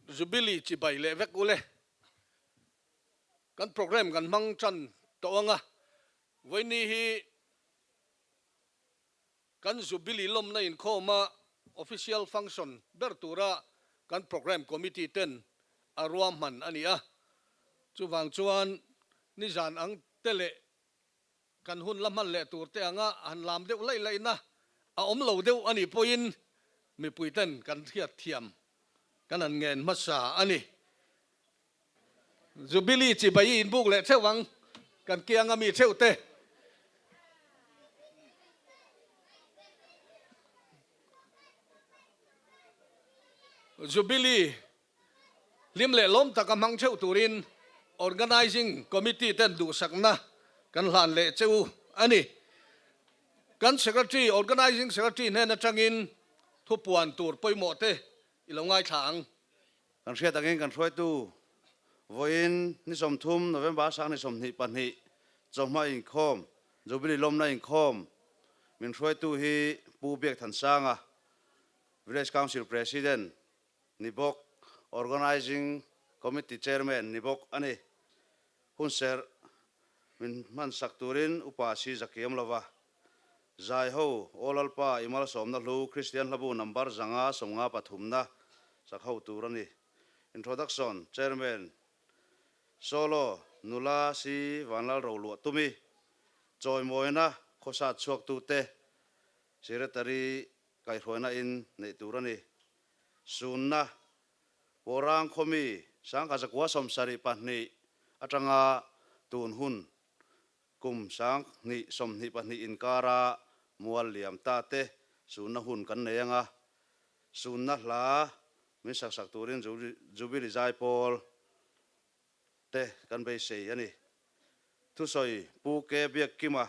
Jubilee chibai leh vek ule. Kan programme kan hmang tan tawh ang a, vawiini hi kan Jubilee lawmna inkhawma official function ber tura kan programme committee ten a ruahman a ni a. Chuvang chuan nizan ang te leh kan hun la hman leh tur te anga han lam deuh laih laihna a awm lo deuh a nih pawhin mipui ten kan hriat thiam kan han ngen hmasa a ni. Jubilee chibai i inbuk leh theuh ang kan kianga mi theuh te. Jubilee Hlim leh lawm taka hmang theuh turin Organising Committee ten duhsakna kan hlan leh che u a ni. Kan Secretary, Organising Secretary hnen atangin thupuan tur pawimawh te i lo ngaithla ang. Kan hriat angin kan hruaitu vawiin ni 30 November sang ni 22 chawhma inkhawm, Jubilee lawmna inkhawm min hruaitu hi Pu Biakthansanga, Village Council President, ni bawk, Organising Committee Chairman ni bawk a ni. Hunserh min hmansak turin Upa si zakiam lova zai ho Aw Lalpa i malsawmna hlu Kristian hlabu number 500 53na sak ho tur a ni. Introduction, Chairman, Solo, Nula si Vanlal Roluah Tumi, Chawimawina khawsat chhuaktute, Secretary kaihhruaina in neih tur a ni. Sunna, Pawrang khawmi 1972 atanga tun hun kum 2022 inkara mual liam ta te sunna hun kan nei anga, sunna hla min sak sak turin Jubilee Zaipawl te kan beisei a ni. Thusawi Pu Ke Biakkima,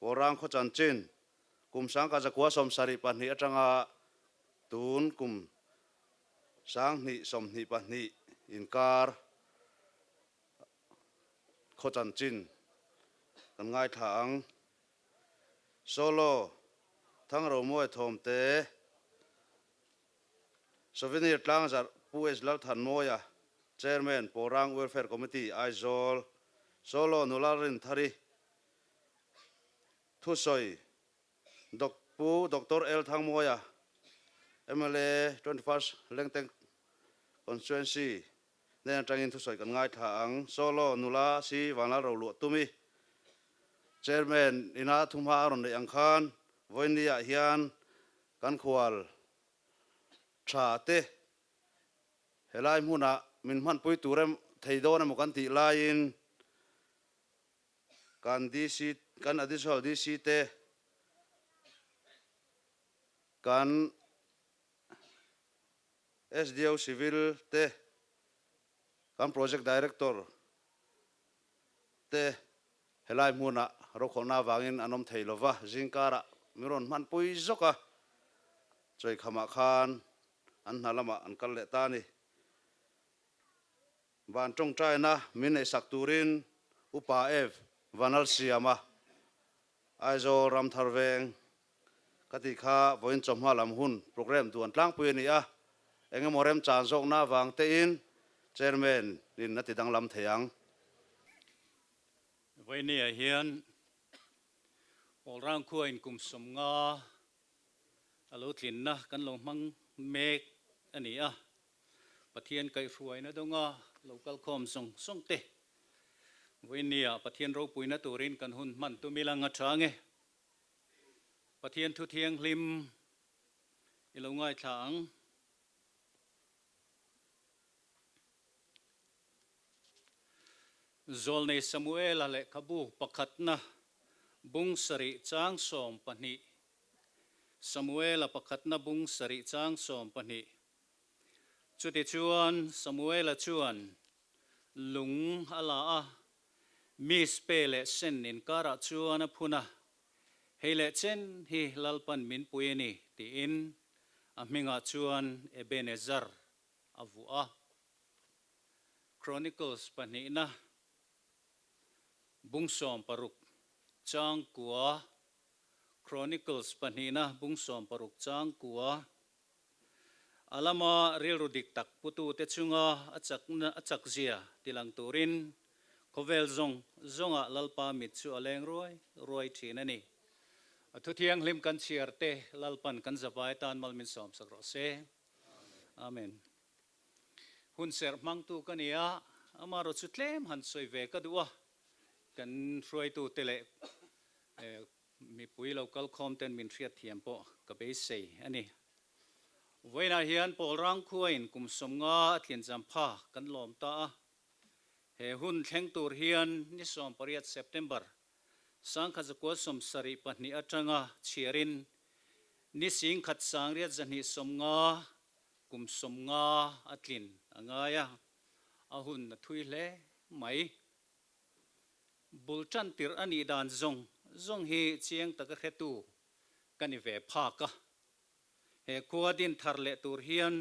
Pawrang khaw chanchin kum 1972 atanga tun kum 2022 inkar khaw chanchin kan ngaithla ang. Solo, Thangromawi Thawmte, Souvenir Tlangzarh Pu S. Lalthanmawia, Chairman, Pawrang Welfare Committee, Aizawl, Solo Nula Rinthari, Thusawi, Dok Pu Doctor L. Thangmawia, mla 21st Lengteng Constituency hnen atangin thusawi kan ngaithla ang. Solo Nula Si Vanlal Roluah Tumi, Chairman ina thumha a rawn neih ang khan vawiinni-ah hian Kan khual tha te helai hmunah min hmanpui tur em thei dawn emaw kan tih laiin kan DC kan Additional DC te kan SDO Civil te kan Project Director te Helai hmunah rokhawlhna avangin an awm thei lova, zingkarah min rawn hmanpui zawk a, chawikhamah khan an hna lamah an kal leh ta a ni. Van tawngtaina min neihsak turin Upa Ev Vanlalsiama, Aizawl Ramthar Veng ka tih kha vawiin chawhma lam hun programme duan tlangpui a ni a, eng emaw remchan zawkna avang tein Chairman in a ti danglam thei ang. Vawinia hian Pawlrang khua in kum 50 a lo tlinna kan lo hmang mek a ni a, Pathian kaihhruaina dawnga lo kalkhawm zawng zawng te Vawinia Pathian ropuina turin kan hun hman tum ila nga tha nge. Pathian thu thianghlim i lo ngaithla ang. Zawlnei Samuela lehkhabu pakhatna bung sarih chang 12 Samuela pakhatna bung sarih chang 12 Chutichuan Samuela chuan lung a la a, Mizpe leh Sen inkarah chuan a phun a, Hei leh chen hi Lalpan min pui a ni, tiin a hmingah chuan Ebenezer a vuah a. Chronicles pahnihna bung 60 chang kua Chronicles pahnihna bung 60 chang kua. A lama rilru dik tak putute chunga a chakna a chakzia tilang turin khawvel zawng zawngah Lalpa mit chu a leng ruai ruai thin a ni. A thu thianghlim kan chhiar te Lalpan kan zavai tan mal min sawmsak rawh se. Amen. Hun serh hmangtu ka ni a, amaherawh chu tlem han sawi ve ka duh a, kan hruaitute leh mipui lo kalkhawm ten min hriatthiam pawh ka beisei a ni. Vawiinah hian Pawl Rangkhuain kum 50 a tlin champha kan lawm ta a, he hun thleng tur hian ni 18 September 1972 atanga chhiarin ni 1950 kum 50 a tlin a ngai a, a hun a thui hle mai. Bul tan tirh a nih dan zawng zawng hi chiang taka hretu ka ni ve phak a. He khua din thar leh tur hian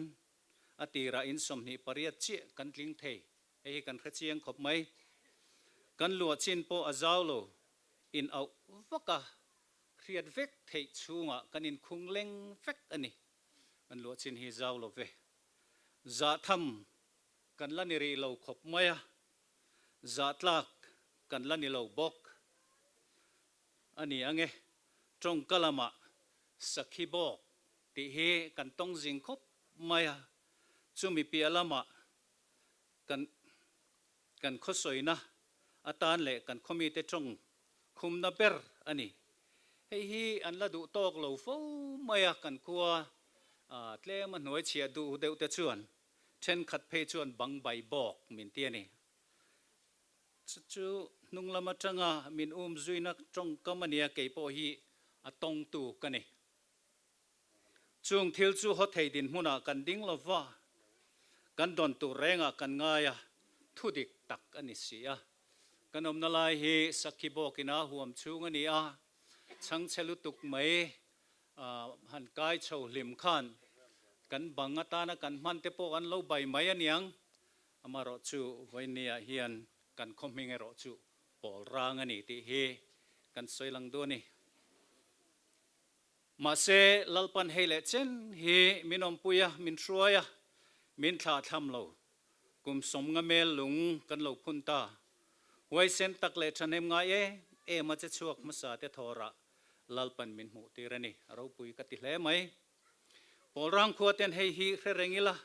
a tirah in 28 chiah kan tling thei, hei hi kan hre chiang khawp mai. Kan luah chin pawh a zau lo, in auh vak a, hriat vek theih chhungah kan inkhung leng vek a ni. Kan luah chin hi zau lo ve. Zah tham kan la ni rih lo khawp mai a, zah tlak kan la ni lo bawk a ni ang e. Tawngka lamah sakhi bawk tih hi kan tawng zing khawp mai a, chumi piah lamah kan kan khawsawina atan leh kan khawmite tawng khumna ber a ni. Hei hi an la duh tawk lo fo mai a, kan khua tlem a hnuai chhiah duh deuh te chuan thenkhat phei chuan bang bai bawk min ti a ni. Chu chu hnung lam atanga min um zuina tawngkam a nia, kei pawh hi a tawngtu ka ni. Chung thil chu haw thei dinhmunah kan ding lo va, kan dawn tur rengah kan ngai a, thu dik tak a ni si a. Kan awmna lai hi sakhi bawkina huam chhung a ni a, chhangchhe lutuk mai han kai chho hlim khan kan bang atana kan hman te pawh an lo bai mai a niang. Amaherawh chu vawinia hian kan khaw hming erawh chu pawl rang a ni tih hi kan sawi lang duh a ni. Mahse, Lalpan hei leh chen hi min awmpui a, min hruai a, min thlah thlam lo. Kum 50 mel lung kan lo phun ta. Huaisen tak leh thahnem ngai em em a che chhuak hmasa te thawrah Lalpan min hmuh tir a ni. A ropui ka ti hle mai. Pawlrang khua ten hei hi hre reng ila,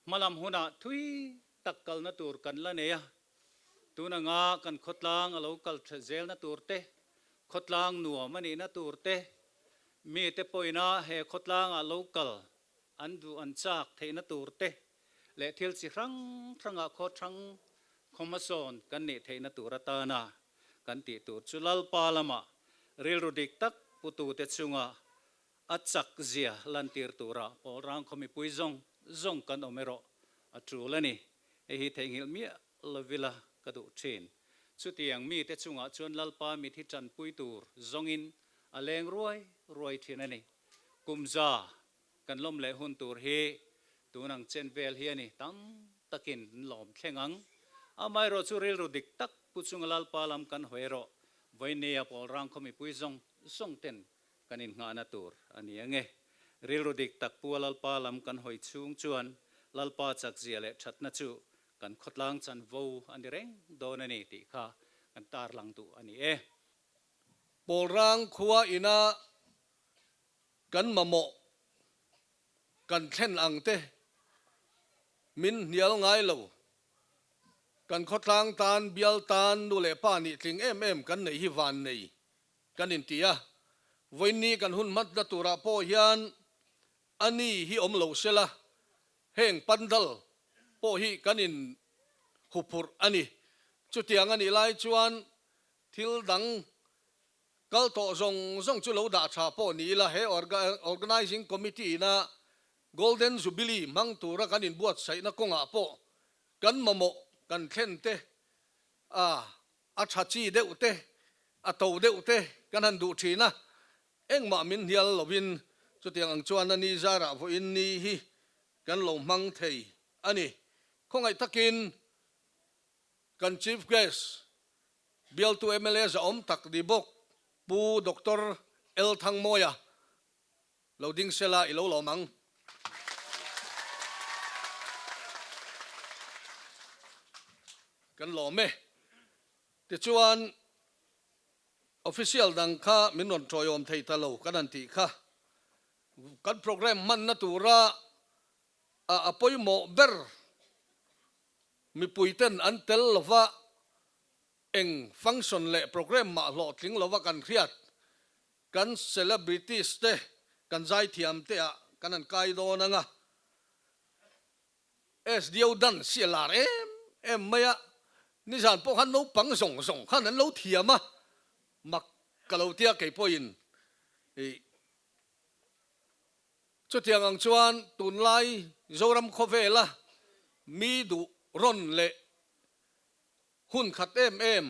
hmalam hunah thui tak kalna tur kan la nei a, tun anga kan khawtlang a lo kal tha zelna tur te, khawtlang nuam a nihna tur te, mite pawhina he khawtlangah lo kal an duh an chak theihna tur te leh thil chi hrang hrangah khaw thang khaw hmasawn kan nih theihna tur atana kan tih tur chu Lalpa lamah rilru dik tak putute chunga A chak zia lantir tura pawl rang khaw mipui zawng zawng kan awm erawh a tul a ni. Hei hi theihnghilh miah lovila ka duh thin. Chutiang mite chungah chuan Lalpa mit hi tanpui tur zawngin a leng ruai ruai thin a ni. Kum za kan lawm leh hun tur hi tun ang chen vel hi a ni tam takin an lawm thleng ang. Amaherawh chu rilru dik tak pu chunga Lalpa lam kan hawi erawh vawinia pawl rang khaw mipui zawng zawng ten Kan innghahna tur a ni ang e. Rilru dik tak pua Lalpa lam kan hawi chhung chuan Lalpa chakzia leh thatna chu kan khawtlang chanvo a ni reng dawn a ni tih kha kan tarlang duh a ni e. Pawlrang khua ina kan mamawh kan thlen ang te min hnial ngai lo. Kan khawtlang tan, bial tan, nu leh pa nih tling em em kan neih hi van nei Kan inti a, vawiinni kan hun hmatna turah pawh hian a ni hi awm lo sela, heng pandal pawh hi kan in huphurh a ni. Chutiang a nih lai chuan thil dang kal tawh zawng zawng chu lo dah tha pawh ni ila, he Organising Committee ina Golden Jubilee hmang tura kan inbuatsaihna kawngah pawh kan mamawh kan thlen te a A tha chi deuh te, a to deuh te kan han duh thin a, engmah min hnial lovin chutiang ang chuan a ni zarah vawiin ni hi kan lo hmang thei a ni. Khawngaih takin kan Chief Guest, bialtu mla zahawm tak ni bawk Pu Doctor L Thangmawia lo ding sela i lo lawm ang. Kan lawm e. Tichuan official dang kha min rawn tawiawm thei ta lo kan han tih kha. Kan programme hmanna tura a a pawimawh ber mipuiten an tel lova eng function leh programme mah hlawhtling lova kan hriat kan celebrities te kan zaithiam te ah kan han kai dawn anga SDO dan si a lar em em mai a, nizan pawh khan naupang zawng zawng khan an lo thiam a, mak ka lo tia kei pawhin ih chutiang ang chuan tunlai Zoram khawvela mi duh rawn leh hun khat em em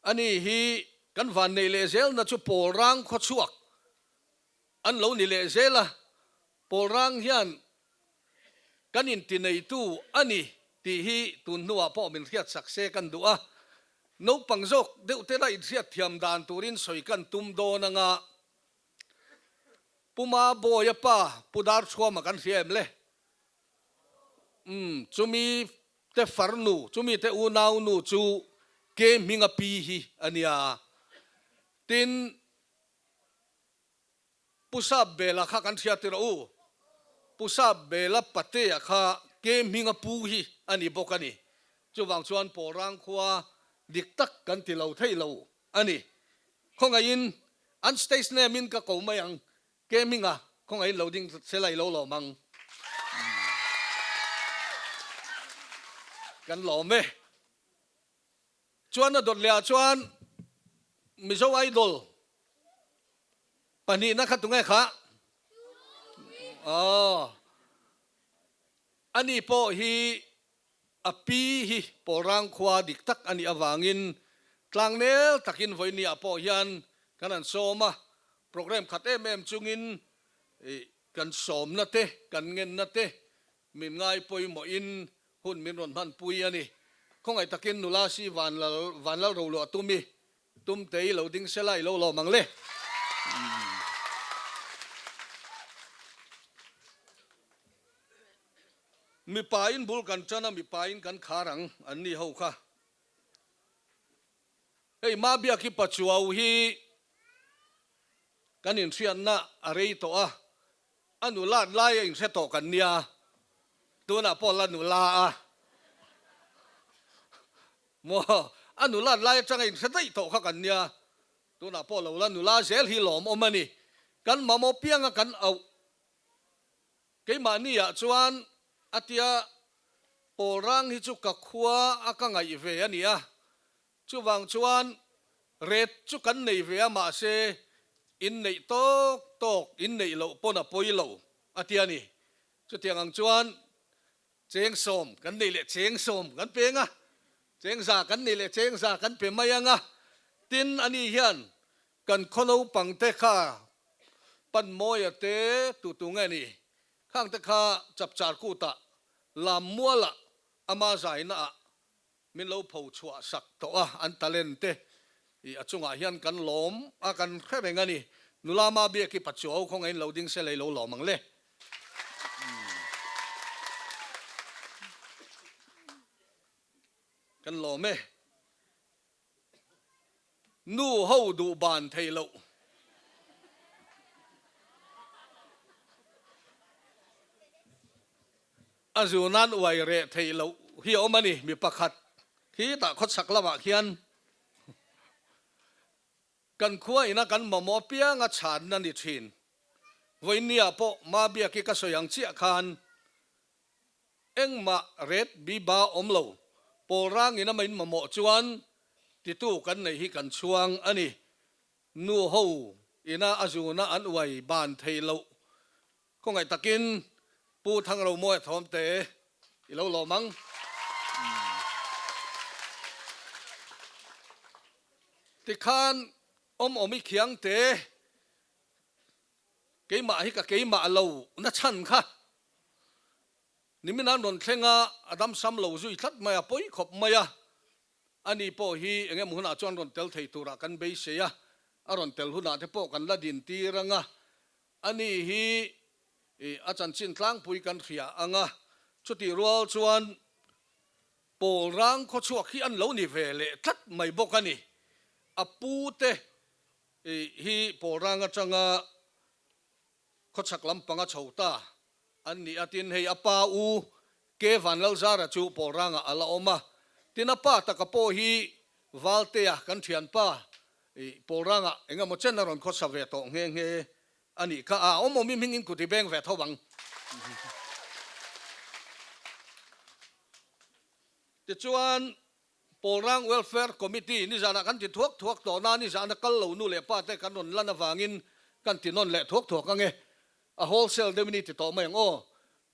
a ni hi kan van neih leh zelna chu pawl rang khawchhuak an lo ni leh zel a, pawl rang hian kan intineitu a ni tih hi tun hnuah pawh min hriat sak se kan duh a, naupang zawk deuh te la inhriat thiam dan turin sawi kan tum dawn anga Puma Bawia pa Pu Darchhuama kan hria em le? Umm, chumi te farnu, chumi te unau nu chu ke hminga pi hi a nia. Tin, Pu Sap Bela kha kan hria tirh u. Pu Sap Bela patea kha ke hminga pu hi a ni bawk a ni. Chuvang chuan Pawlrang khua dik tak kan ti lo thei lo a ni. Khawngaihin an stage name in ka ko mai ang. Ke hminga khawngaihin lo ding se la i lo lawm ang. Kan lawm e. Chuan a dawt leh ah chuan Mizo Idol pahnihna kha tunge kha? Aw. Ani pawh hi a pi hi Pawlrang khua dik tak a nih avangin tlangnel takin vawinia pawh hian kan han sawm a, programme khat em em chungin kan sawmna te, kan ngenna te min ngai pawimawhin hun min rawn hmanpui a ni. Khawngaih takin nula si Vanlal Vanlal Roluah tum i tumte i lo ding sela i lo lawm ang le. Mipain bul kan tan a, mipain kan khar ang an ni ho kha. Hei Mabiaki Pachuau hi kan inhriatna a rei tawh a, a nulat lai a inhre tawh kan nia, tunah pawh la nula a maw, a nulat lai atanga inhre daih tawh kha kan nia, tunah pawh lo la nula zel hi lawmawm a ni. Kan mamawh pianga kan auh. Keimahni ah chuan a tia pawl rang hi chu ka khua a ka ngaih ve a nia, chuvang chuan ret chu kan nei ve a mahse inneih tawk tawk inneih loh pawn a pawi lo a tia ni. Chutiang ang chuan cheng sawm kan neih leh cheng sawm kan peng a, cheng za kan neih leh cheng za kan pe mai ang a, tin ani hian Kan khaw naupang te kha pan mawia te tu tu nge ni? Khang te kha chapchar kutah lam mualah ama zaina ah min lo pho chhuah sak tawh a, an talent te i a chungah hian kan lawm a kan hre reng a ni. Nula ma biak i pachuau khawngaih in lo ding se lei lo lawm ang le. Kan lawm e. Nu ho duh ban thei loh. A zu nan uai reh theih loh hi a awm a ni, mi pakhat khi tah khawchhak lamah khian kan khua ina kan mamawh apianga chhanna ni thin. Vawiinniah pawh Mabiaki ka sawi ang chiah khan Engmah ret biba awm lo, pawl rangin a main mamawh chuan titu kan neih hi kan chhuang a ni. Nu ho ina a zuna an uai ban thei loh khawngaih takin Pu Thangromawia thawmte i lo lawm ang. Tikhan awm awm i khiang te keimah hi ka keimah lo na chhan kha. Nimin an rawn thleng a, a dam sam lo zui tlat mai a, pawi khawp mai a. Ani pawh hi eng emaw hunah chuan rawn tel thei turah kan beisei a, a rawn tel hunah te pawh kan la din tir ang a. Ani hi a chanchin tlangpui kan hria ang a, chutih rual chuan. Pawlrang khawchhuak hi an lo ni ve leh tlat mai bawk a ni. A pute hi Pawlrang atanga khawchhak lampanga chho ta an ni a, tin hei a pa u Ke Vanlalzara chu Pawlrangah a la awm a, tin a pa taka pawh hi Valtea kan thianpa Pawlrangah eng emaw chen a rawn khawsa ve tawh nghe nghe a nih kha, a awm awm i hmingin kut i beng ve tho ang. Tichuan Pawlrang Welfare Committee nizanah kan ti thuak thuak tawh na, nizana kal lo nu leh pa te kan rawn lan avangin kan ti nawn leh thuak thuak ang e. A wholesale deuhin i ti tawh mai ang aw.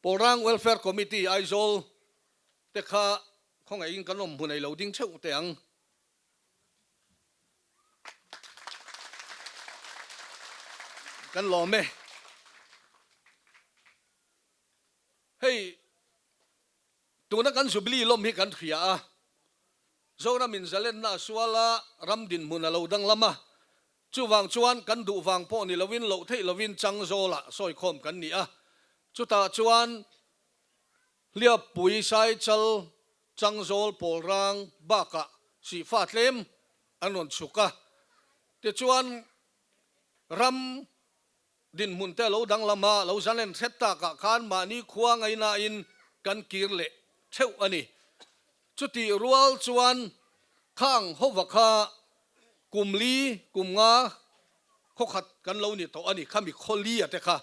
Pawlrang Welfare Committee Aizawl te kha khawngaihin kan awm hmun ei lo ding theuh teh ang. Kan lawm e. Hei tuna kan Jubilee lawm hi kan hria a, Zoram in zalenna a sual a, ram dinhmun a lo danglam a, chuvang chuan kan duh vang pawh ni lovin loh theih lovin Changzawlah sawikhawm kan ni a, chutah chuan Hliappui Saichal Changzawl Pawlrang bakah sihfa tlem an rawn chhuk a, tichuan ram Dinhmun te lo danglam a, lo zalen hret takah khan mahni khua ngainain kan kir leh theuh a ni. Chutih rual chuan khang hova kha kum li, kum nga khawkhat kan lo ni tawh a ni, khami khaw li a te kha.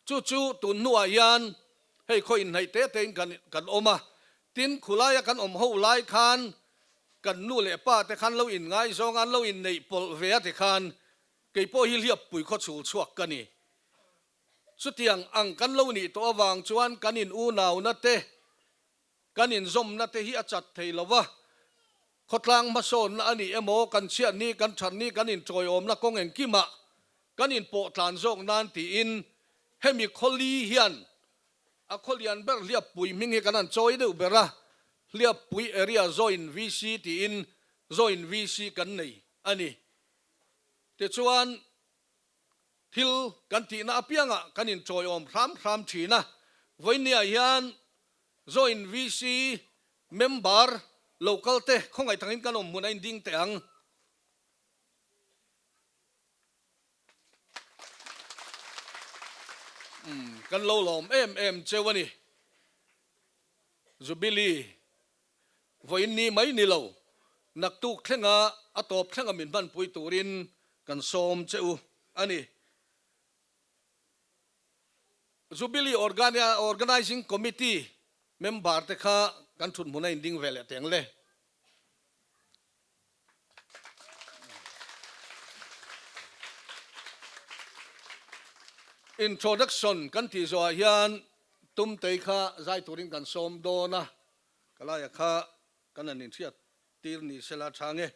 Chu chu tun hnuah hian hei khaw inhnaih te tein kan kan awm a, tin khulaia kan awm ho lai khan kan nu leh pa te khan lo inngaizawng a, an lo inneih pawlh ve a ti khan Kei pawh hi hliappui khaw chhul chhuak ka ni. Chutiang ang kan lo nih tawh avang chuan kan in unauna te, kan inzawmna te hi a chat thei lo va. Khawtlang hmasawnna a nih emaw, kan chhiat ni, kan that ni, kan inchawiawmna kawng engkimah kan inpawh tlan zawk nan tiin hemi khawli hian a khawlian ber hliappui hming hi kan han chawi deuh ber a, Hliappui Area Joint VC tiin Joint VC kan nei a ni. Tichuan, thil kan tihna apiangah kan inchawiawm hram hram thin a. Vawinia hian Joint VC member local te khawngaih takin kan awm hmun a inding teh ang. Umm, kan lo lawm em em cheu a ni. Jubilee Vawiin ni mai ni lo, naktuk thlenga a tawp thlenga min hmanpui turin kan sawm che u a ni. Jubilee Organising Committee member te kha kan thut hmun a inding ve leh teng le. Introduction kan tih zawhah hian Tumtei kha zai turin kan sawm dawn a. Ka laia kha kan han inhriat tir ni sela tha nge.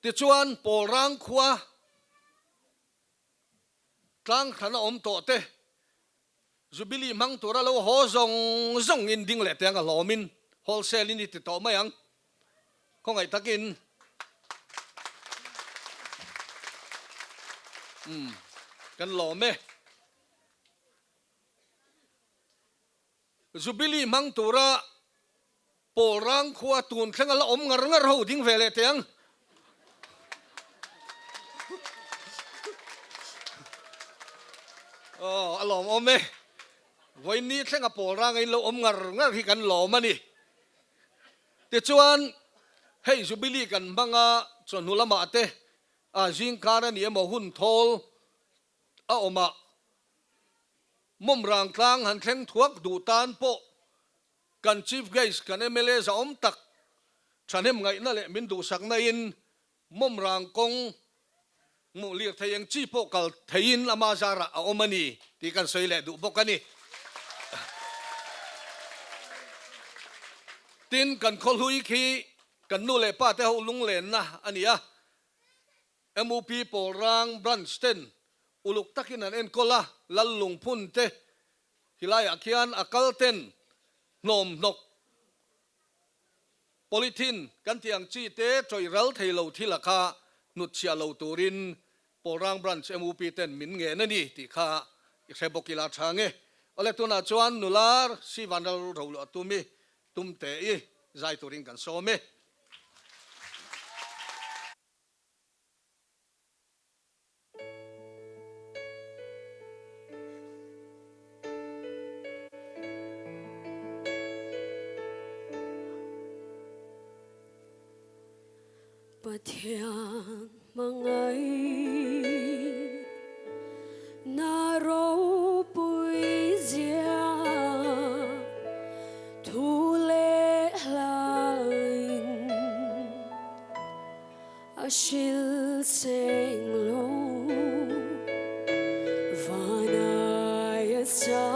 Tichuan Pawlrang khua tlang hran a awm tawh te Jubilee hmang tura lo haw zawng zawng in ding leh teng a hlawmin wholesale in i ti tawh mai ang. Khawngaih takin umm kan lawm e. Jubilee hmang tura Pawlrang khua tun thleng a la awm ngar ngar ho ding ve leh teh ang. Aw, a lawm awm e. Vawiin thleng a Pawlrang a in lo awm ngar ngar hi kan lawm a ni. Tichuan, hei Jubilee kan hmang a, chawhnu lamah te, a zingkar a ni emaw hun thawl a awm a, Mawmrang tlang han thleng thuak duh tan pawh kan Chief Guest, kan mla zahawm tak thahnem ngaihna leh min duhsakna in Mawmrang kawng hmuh lirthei eng chi pawh kal theiin ama zarah a awm a ni tih kan sawi leh duh bawk a ni. Tin, kan khawhlui khi kan nu leh pa te ho lunglenna a ni a. MUP Pawlrang Branch ten uluk takin an enkawl a, Lal Lungphun te khilaiah khian a kal ten hnawm hnawk polythene kan tih ang chi te tawih ral thei lo thil a kha hnutchhiah lo turin Pawlrang Branch MUP ten min ngen a ni tih kha i hre bawk ila tha nge. Awle tunah chuan nula Sivanral Roluah Tumi tum teh i. zai turin kan sawm e. Pathian hmangaih na ropui zia thu leh hlain a hril seng lo vanai a sa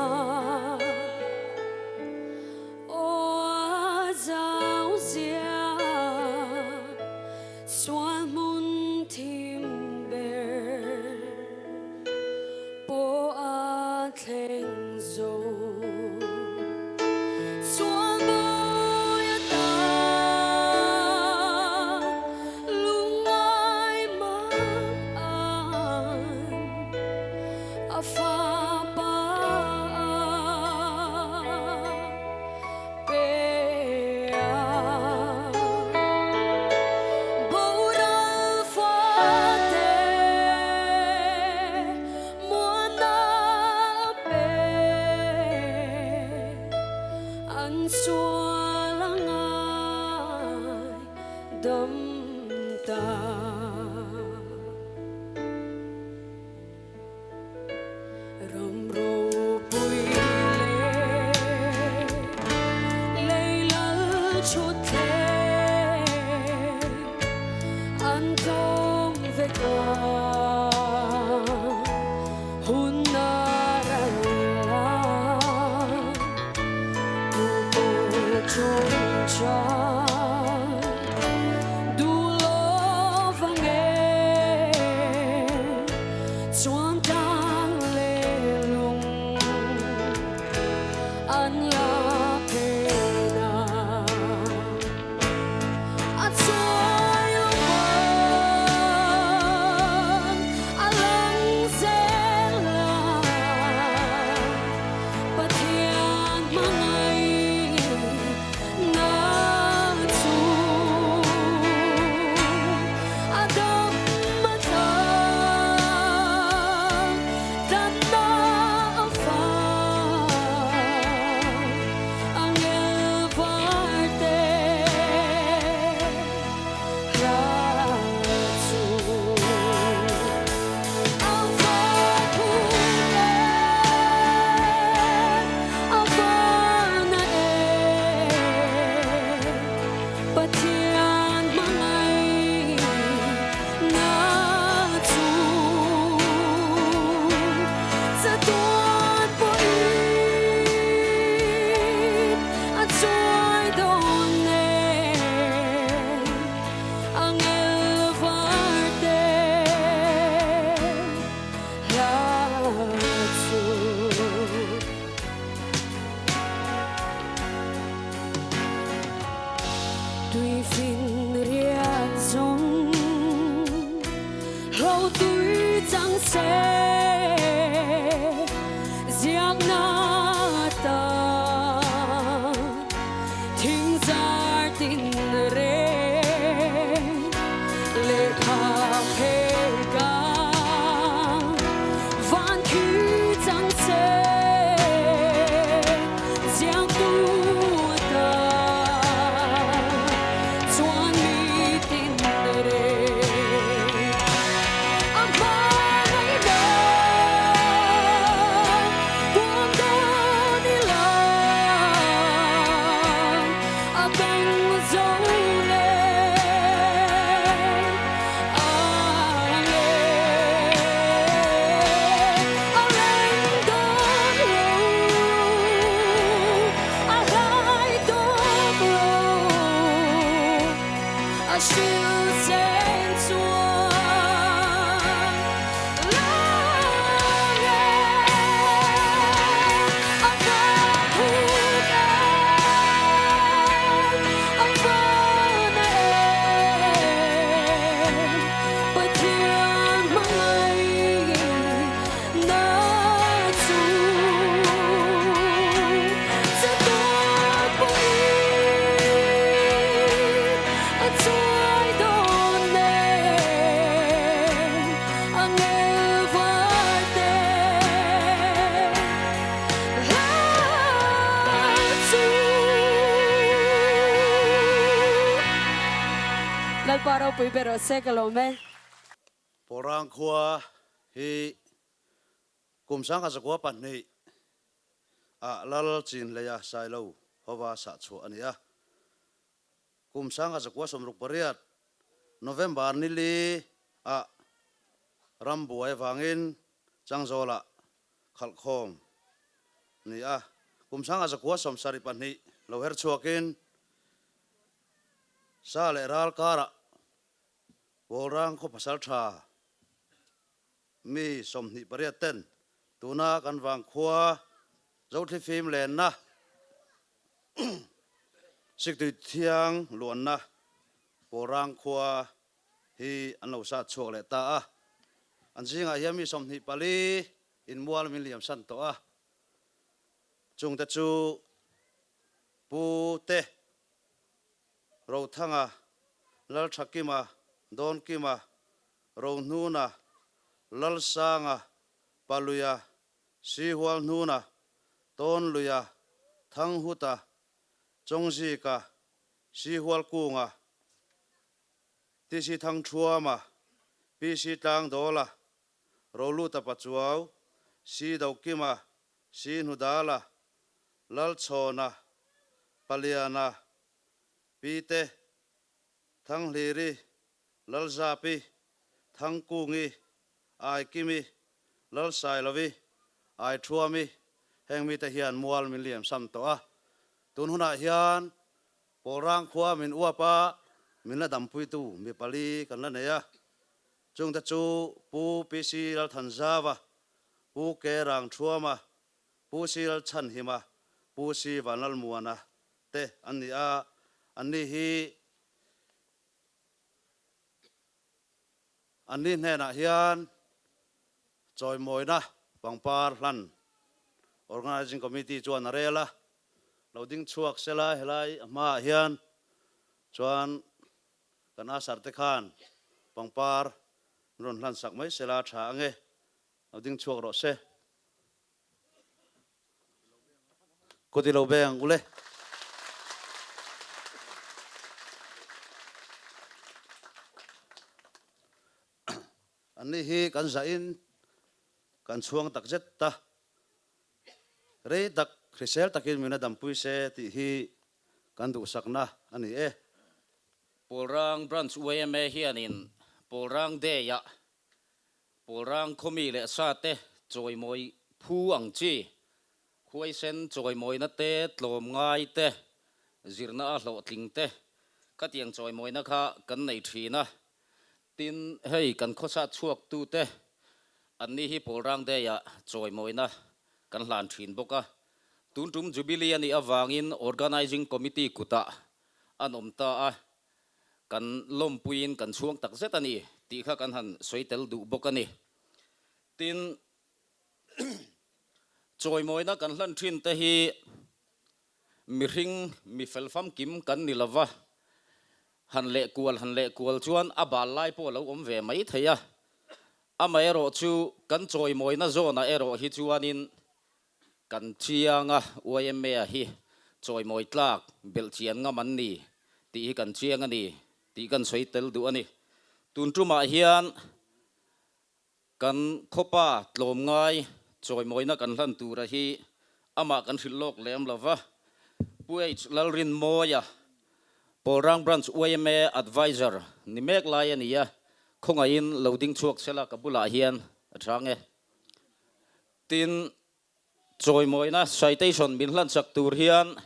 Aw a zau zia sual hmun thim ber pawh a thleng zo. Sual bawi a ta lungngai mah an a fa pa pe a. Boral fate muana pe an sual a ngai dam ta. Ram ropui leh lei lal chhut thleng an tlawm vek a, hun a ral a, tu pawh chawngchai duh lo vang e. Chuan tlang leh lung an la phen a, a chuai lo vang a lang zel a, Pathian hmangaih na chu a dam a tlang tlanna a fai angel var te hla chu. A va thu e, a va na e, Pathian hmangaih na chu chatuan pawhin a chuai dawn e. Angel varte hla chu. Tui fin riat zawng ho tui chang se ziak na ta thing zar tin reng lehkha phek a van khi chang se ziak tu ta chuan mi tin reng a hmangaihna. Lalpa ropui ber rawh se ka lawm e. Pawlrang khua hi kum 1902 ah Lal Chinhleia Sailo hova sahchhuah a ni a. Kum 1968 November nili ah ram buai avangin Changzawlah khalh khawm ni a. Kum 1972 lo her chhuakin sa leh ral karah Pawlrang khaw pasal tha mi 28 ten tuna kan vangkhua Zothlifim lenna Siktui thiang luanna Pawlrang khua hi an lo sat chhuak leh ta a. An zingah hian mi 24 inmual min liam san tawh a. Chungte chu Pu Te Rothanga, Lalthakima, Dawnkima, Rohnuna, Lalsanga, Paluia, Sihualhnuna, Tawnluia, Thanghuta, Chawngzika, Sihualkunga, TC Thangthuama, PC Tlangdawla, Roluta Pachuau, Si Dokima, Si Hnudala, Lalchhawna, Paliana, Pite, Thanghliri, Lalzapi, Thangkungi, Aikimi, Lalsailovi, Aithuami, heng mite hian mual min liam sam tawh a. Tun hunah hian Pawlrang khua min uap a, min la dampuitu mi pali kan la nei a. Chungte chu Pu PC Lalthanzava, Pu Ke Rangthuama, Pu Si Lalchhanhima, Pu Si Vanlalmuana te an ni a. Anni hi anni hnenah hian chawimawina pangpar hlan Organising Committee chuan a rel a. Lo ding chhuak sela helai a hmaah hian chuan kan asar te khan pangpar an rawn hlan sak mai sela tha ange. Lo ding chhuak rawh se. Kut i lo beng ule. Anni hi kan zahin kan chhuang takzet ta. Rei tak hrisel takin min a dampui se tih hi kan duhsakna a ni e. Pawlrang Branch yma hianin Pawlrang Day-ah Pawlrang khawmi leh sate chawimawi phu ang chi, khuaisen chawimawina te, tlawmngai te, zirna a hlawhtling te, khatiang chawimawina kha kan nei thin a. Tin, hei kan khawsa chhuaktute anni hi Pawlrang Day-ah chawimawina kan hlan thin bawk a. Tun tum Jubilee a nih avangin Organising Committee kutah an awm ta a, kan lawmpuiin kan chhuang tak zet a ni tih kha kan han sawi tel duh bawk a ni. Tin, chawimawina kan hlan thin te hi Mihring mi fel famkim kan ni lova, han leh kual han leh kual chuan a bal lai pawh a lo awm ve mai thei a. Amaherawh chu kan chawimawina zawnah erawh hi chuanin kan chiang a, YMA hi chawimawi tlak belh chian ngam an ni tih hi kan chiang a ni tih kan sawi tel duh a ni. Tun tumah hian Kan khawpa tlawmngai chawimawina kan hlan tura hi amah kan hrilh lawk lem lo va. Pu H. Lalrinmawia, Pawlrang Branch yma Adviser ni mek lai a ni a, khawngaihin lo ding chhuak sela ka bulah hian a chang e. Tin, chawimawina citation min hlan chak tur hian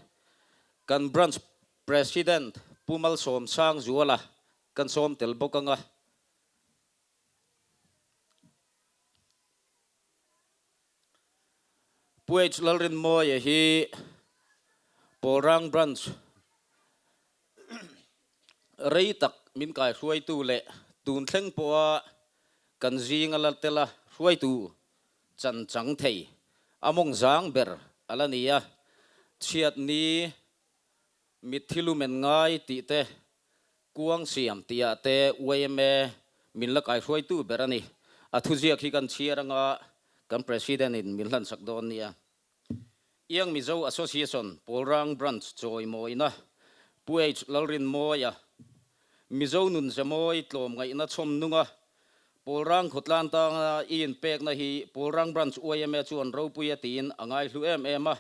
kan Branch President Pu Malsawm Sangzuala kan sawm tel bawk ang a. Pu H. Lalrinmawia hi Pawlrang Branch rei tak min kaihruaitu leh tun thleng pawha kan zinga la tela hruaitu chan chang thei a mawng zang ber a la ni a, chhiatni Mitthi lumen ngai tih te, kuang siam tih ah te yma min la kaihruaitu ber a ni. A thuziak hi kan chhiar anga kan President in min hlansak dawn nia. Iang Mizo Association Pawlrang Branch chawimawina Pu H. Lalrinmawia. Mizo nun zemawi tlawmngaihna chhawm nunga Pawlrang khawtlan tanga i inpekna hi Pawlrang Branch yma chuan ropui a tiin a ngaihlu em em a,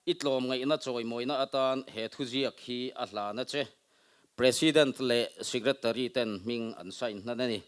i tlawmngaihna chawimawina atan he thuziak hi a hlan a che. President leh Secretary ten hming an sign hnan a ni.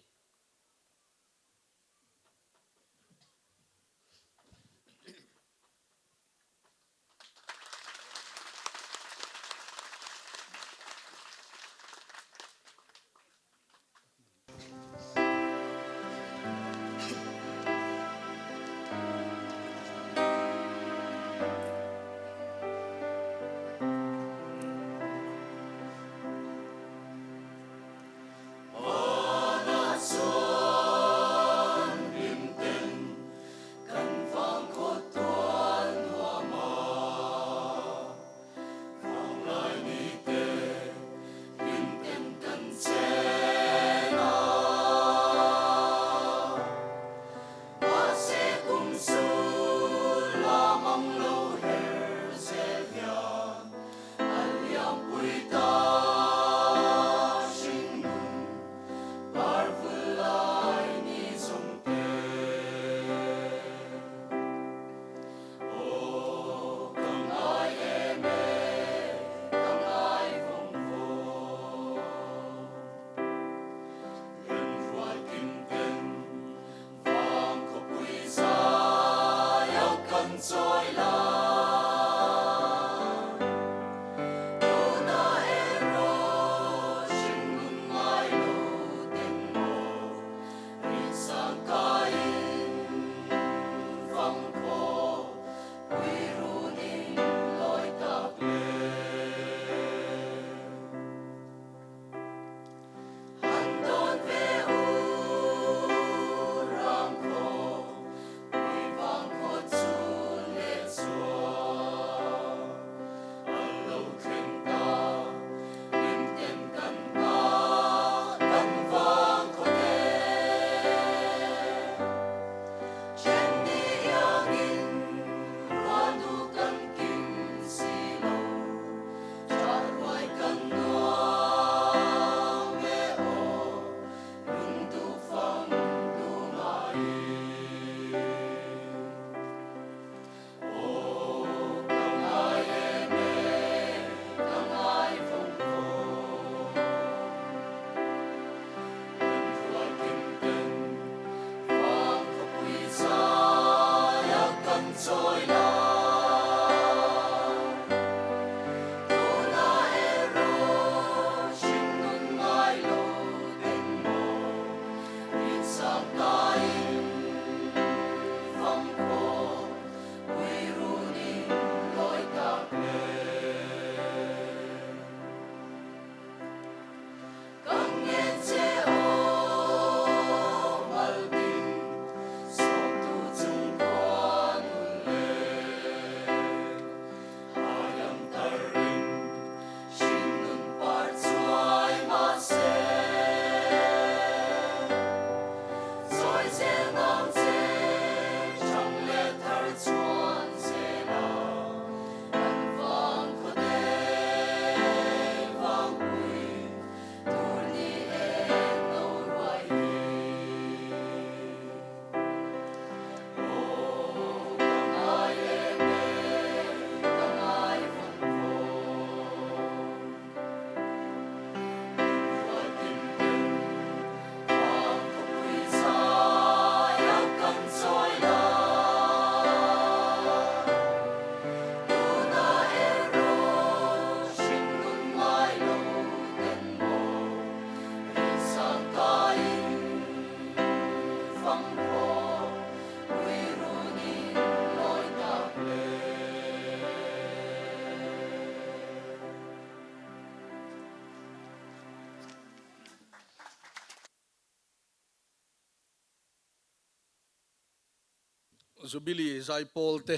Jubilee Zaipawl te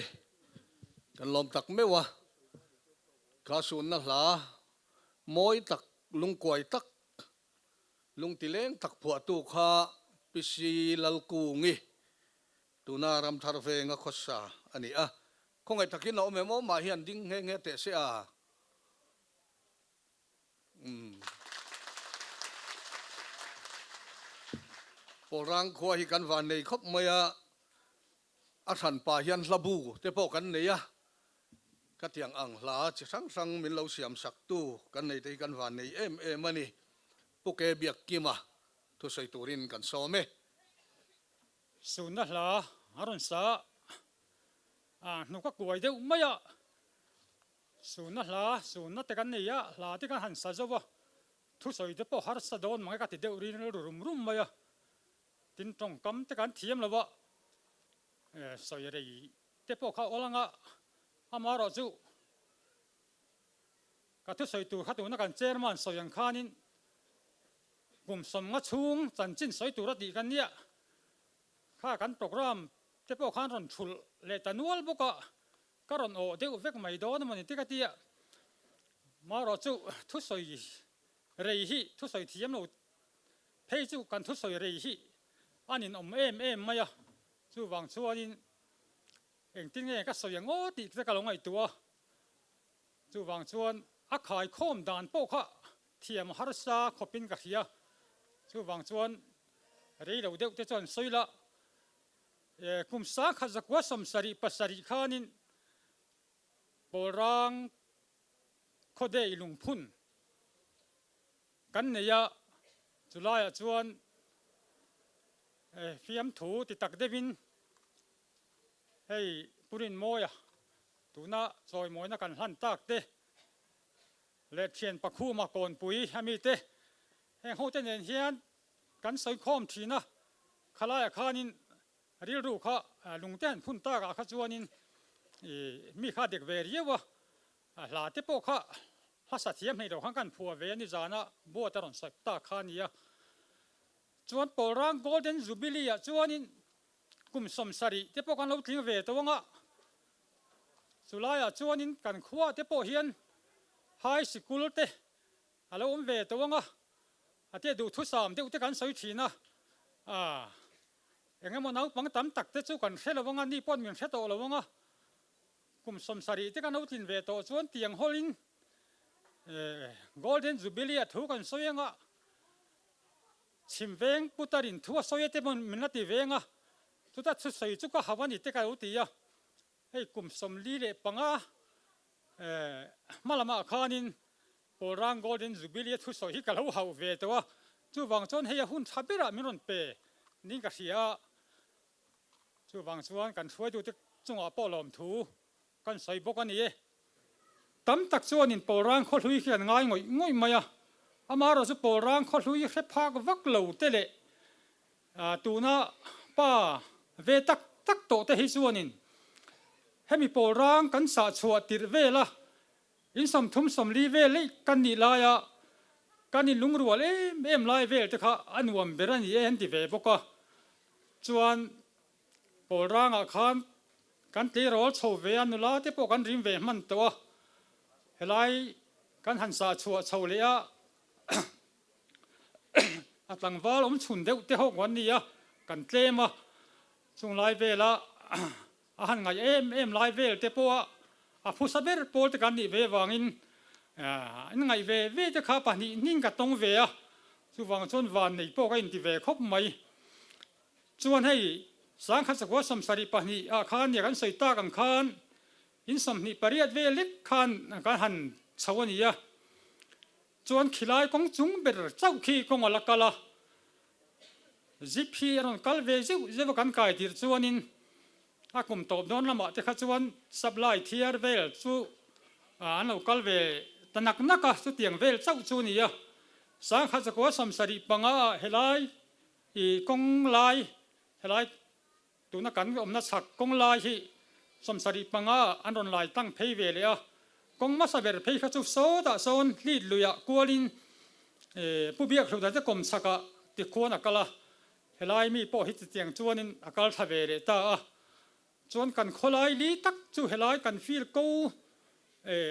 kan lawm tak meuh a, kha sunna hla mawi tak lungkuai tak lungtileng tak phuahtu kha PC Lalkungi tuna Ramthar venga khawsa a ni a, khawngaih takin a awm em awm mah hian ding nghe nghe teh se a. Umm. Pawlrang khua hi kan van nei khawp mai a, a hranpa hian hla bu te pawh kan nei a, ka tiang ang hla chi hrang hrang min lo siam sak tu kan nei te hi kan van nei em em a ni. Pu Ke Biakkima thusawi turin kan sawm e. Sunna hla a rawn sa a, hnuk a kuai deuh mai a, sunna hla, sunna te kan nei a, hla te kan han sa zo a, Thusawi te pawh harsa dawn mang e ka ti deuh rin rilru rum rum mai a, tin tawngkam te kan thiam lo a, sawi rei te pawh kha awl anga amaherawh chu ka thusawi tur kha tuna kan chairman sawi ang khanin kum sawmnga chhung chanchin sawi tur a tih kan nia, kha kan program te pawh khan rawn thulh leh ta nual bawk a, Ka rawn awh deuh vek mai dawn a mawni ti ka ti a, marawh chu thusawi rei hi thusawi thiam lo phei chu kan thusawi rei hi a ninawm em em mai a, chuvang chuanin engtin nge ka sawi ang aw tih te ka lo ngaihtuah a, chuvang chuan a khaikhawm dan pawh kha thiam harsa khawpin ka hria, chuvang chuan rei lo deuh te chuan sawi la. Kum sangkhat zakua 77 khanin Pawlrang khawdei lungphun kan nei a, chulaiah chuan fiamthu ti tak deuhin hei Pu Rinmawia tuna chawimawina kan hlan tak te leh thian Pakhuma Kawnpui ami te heng hote nen hian Kan sawi khawm thin a, khalaiah khanin rilru kha lungte han phun takah kha chuanin mi kha dek ve riau a, hla te pawh kha hla sa thiam hleih loh khan kan phuah ve a ni zana boat a rawn sawi tak kha a ni a. Chuan Pawlrang Golden Jubilee ah chuanin kum 70 te pawh kan lo tling ve tawh ang a, chulaiah chuanin kan khua te pawh hian high sikul te a lo awm ve tawh ang a, A tia duhthusam deuh te kan sawi thin a, ah eng emaw naupang tam tak te chu kan hre lo ang a, ni paw'n min hre tawh lo ang a, kum 70 te kan lo tlin ve tawh chuan tiang hawlin eh Golden Jubilee a thu kan sawi ang a, chhim veng putarin thu a sawi a te pawn min la ti ve ang a, chuta thusawi chu ka hau a ni te ka lo ti a, hei kum 45 eh hma lamah khanin Pawlrang Golden Jubilee a thusawi hi ka lo hauh ve tawh a, chuvang chuan hei a hun tha berah min rawn pe niin ka hria a, chuvang chuan kan hruaitute chungah pawh lawmthu kan sawi bawk a ni e. Tam tak chuanin Pawlrang khawhlui hi an ngai ngawih ngawih mai a, amaherawh chu Pawlrang khawhlui hre phak vak lo te leh tuna pa ve tak tak tawh te hi chuanin hemi Pawlrang kan sahchhuah tirh vela In 30 40 vel eih kan nih laia kan in lungrual em em lai vel te kha a nuam ber a ni e an ti ve bawk a. Chuan Pawlrangah khan kan tleirawl chho ve a, nula te pawh kan rim ve hman tawh a. Helai kan han sah chhuah chho leh a, a tlangval awm chhun deuh te ho an ni a, kan tlem a. Chung lai vela A han ngaih em em lai vel te pawh a a phusa ber pawl te kan nih ve vangin an ngaih ve ve te kha pahnih hning ka tawng ve a, chuvang chuan van nei pawh ka inti ve khawp mai. Chuan hei 1972 ah khan nia kan sawi tak ang khan in 28 vel lek khan kan han chho a ni a, chuan khilai kawng chung ber chauh khi kawng a la kal a, Zip hi a rawn kal ve zeuh zeuh a kan kai tirh chuanin a kum tawp dawn lamah te kha chuan supply thiar vel chu an lo kal ve ta nak nak a, chutiang vel chauh chu a ni a. 1975 ah helai i kawng lai helai tuna kan awmna chhak kawng lai hi 75 ah an rawn lai tlang phei ve leh a, kawng hmasa ber phei kha chu sawtah sawn hlit luiah kualin Pu Biakhluna te kawm chhakah tikhuan a kal a, helai mi pawh hi chutiang chuanin a kal thla ve leh ta a, chuan kan khawlai li tak chu helai kan field ko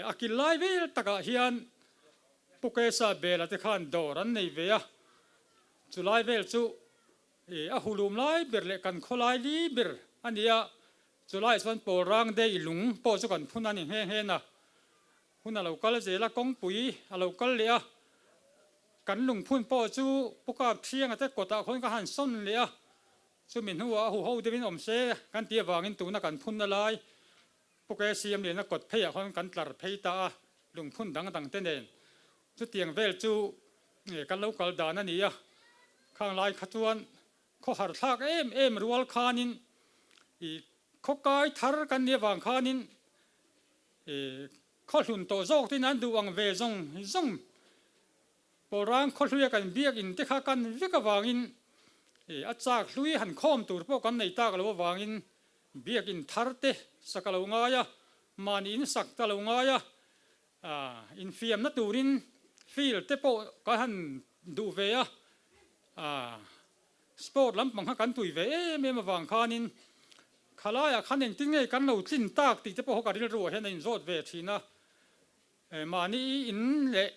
a kil lai vel takah hian Pu Kesa Bela te khan dawr an nei ve a, chulai vel chu I a hulum lai ber leh kan khawlai li ber a ni a, chulai chuan Pawlrang de i lung pawh chu kan phun a ni nghe nghe na. Hun a lo kal zel a, kawngpui a lo kal leh a, Kan lungphun pawh chu Pu Kap Thianga te kawtah khawn ka han sawn leh a, chumi hnuah a huho deuhin awm se kan tih avangin tuna kan phunna lai Pu KCM liana kawt pheiah khawn kan tlar phei ta a, lungphun dang dang te nen. Chutiang vel chu kan lo kal dan a ni a, khang lai kha chuan khawhar thlak em em rual khanin i khawkai thar kan nih avang khanin i khawhlun tawh zawk tin an duh ang ve zawng zawng Pawlrang khawhluia kan biak in te kha kan vek avangin i a chak hlui han khawm tur pawh kan nei tak lo avangin biak in thar te sak a lo ngai a, mahni in sak ta lo ngai a, infiamna turin field te pawh kan han duh ve a, sport lampang kha kan tui ve em em avang khanin khalaiah khan engtin nge kan lo tlin tak tih te pawh kha ka rilruah hian a inzawt ve thin a, mahni in leh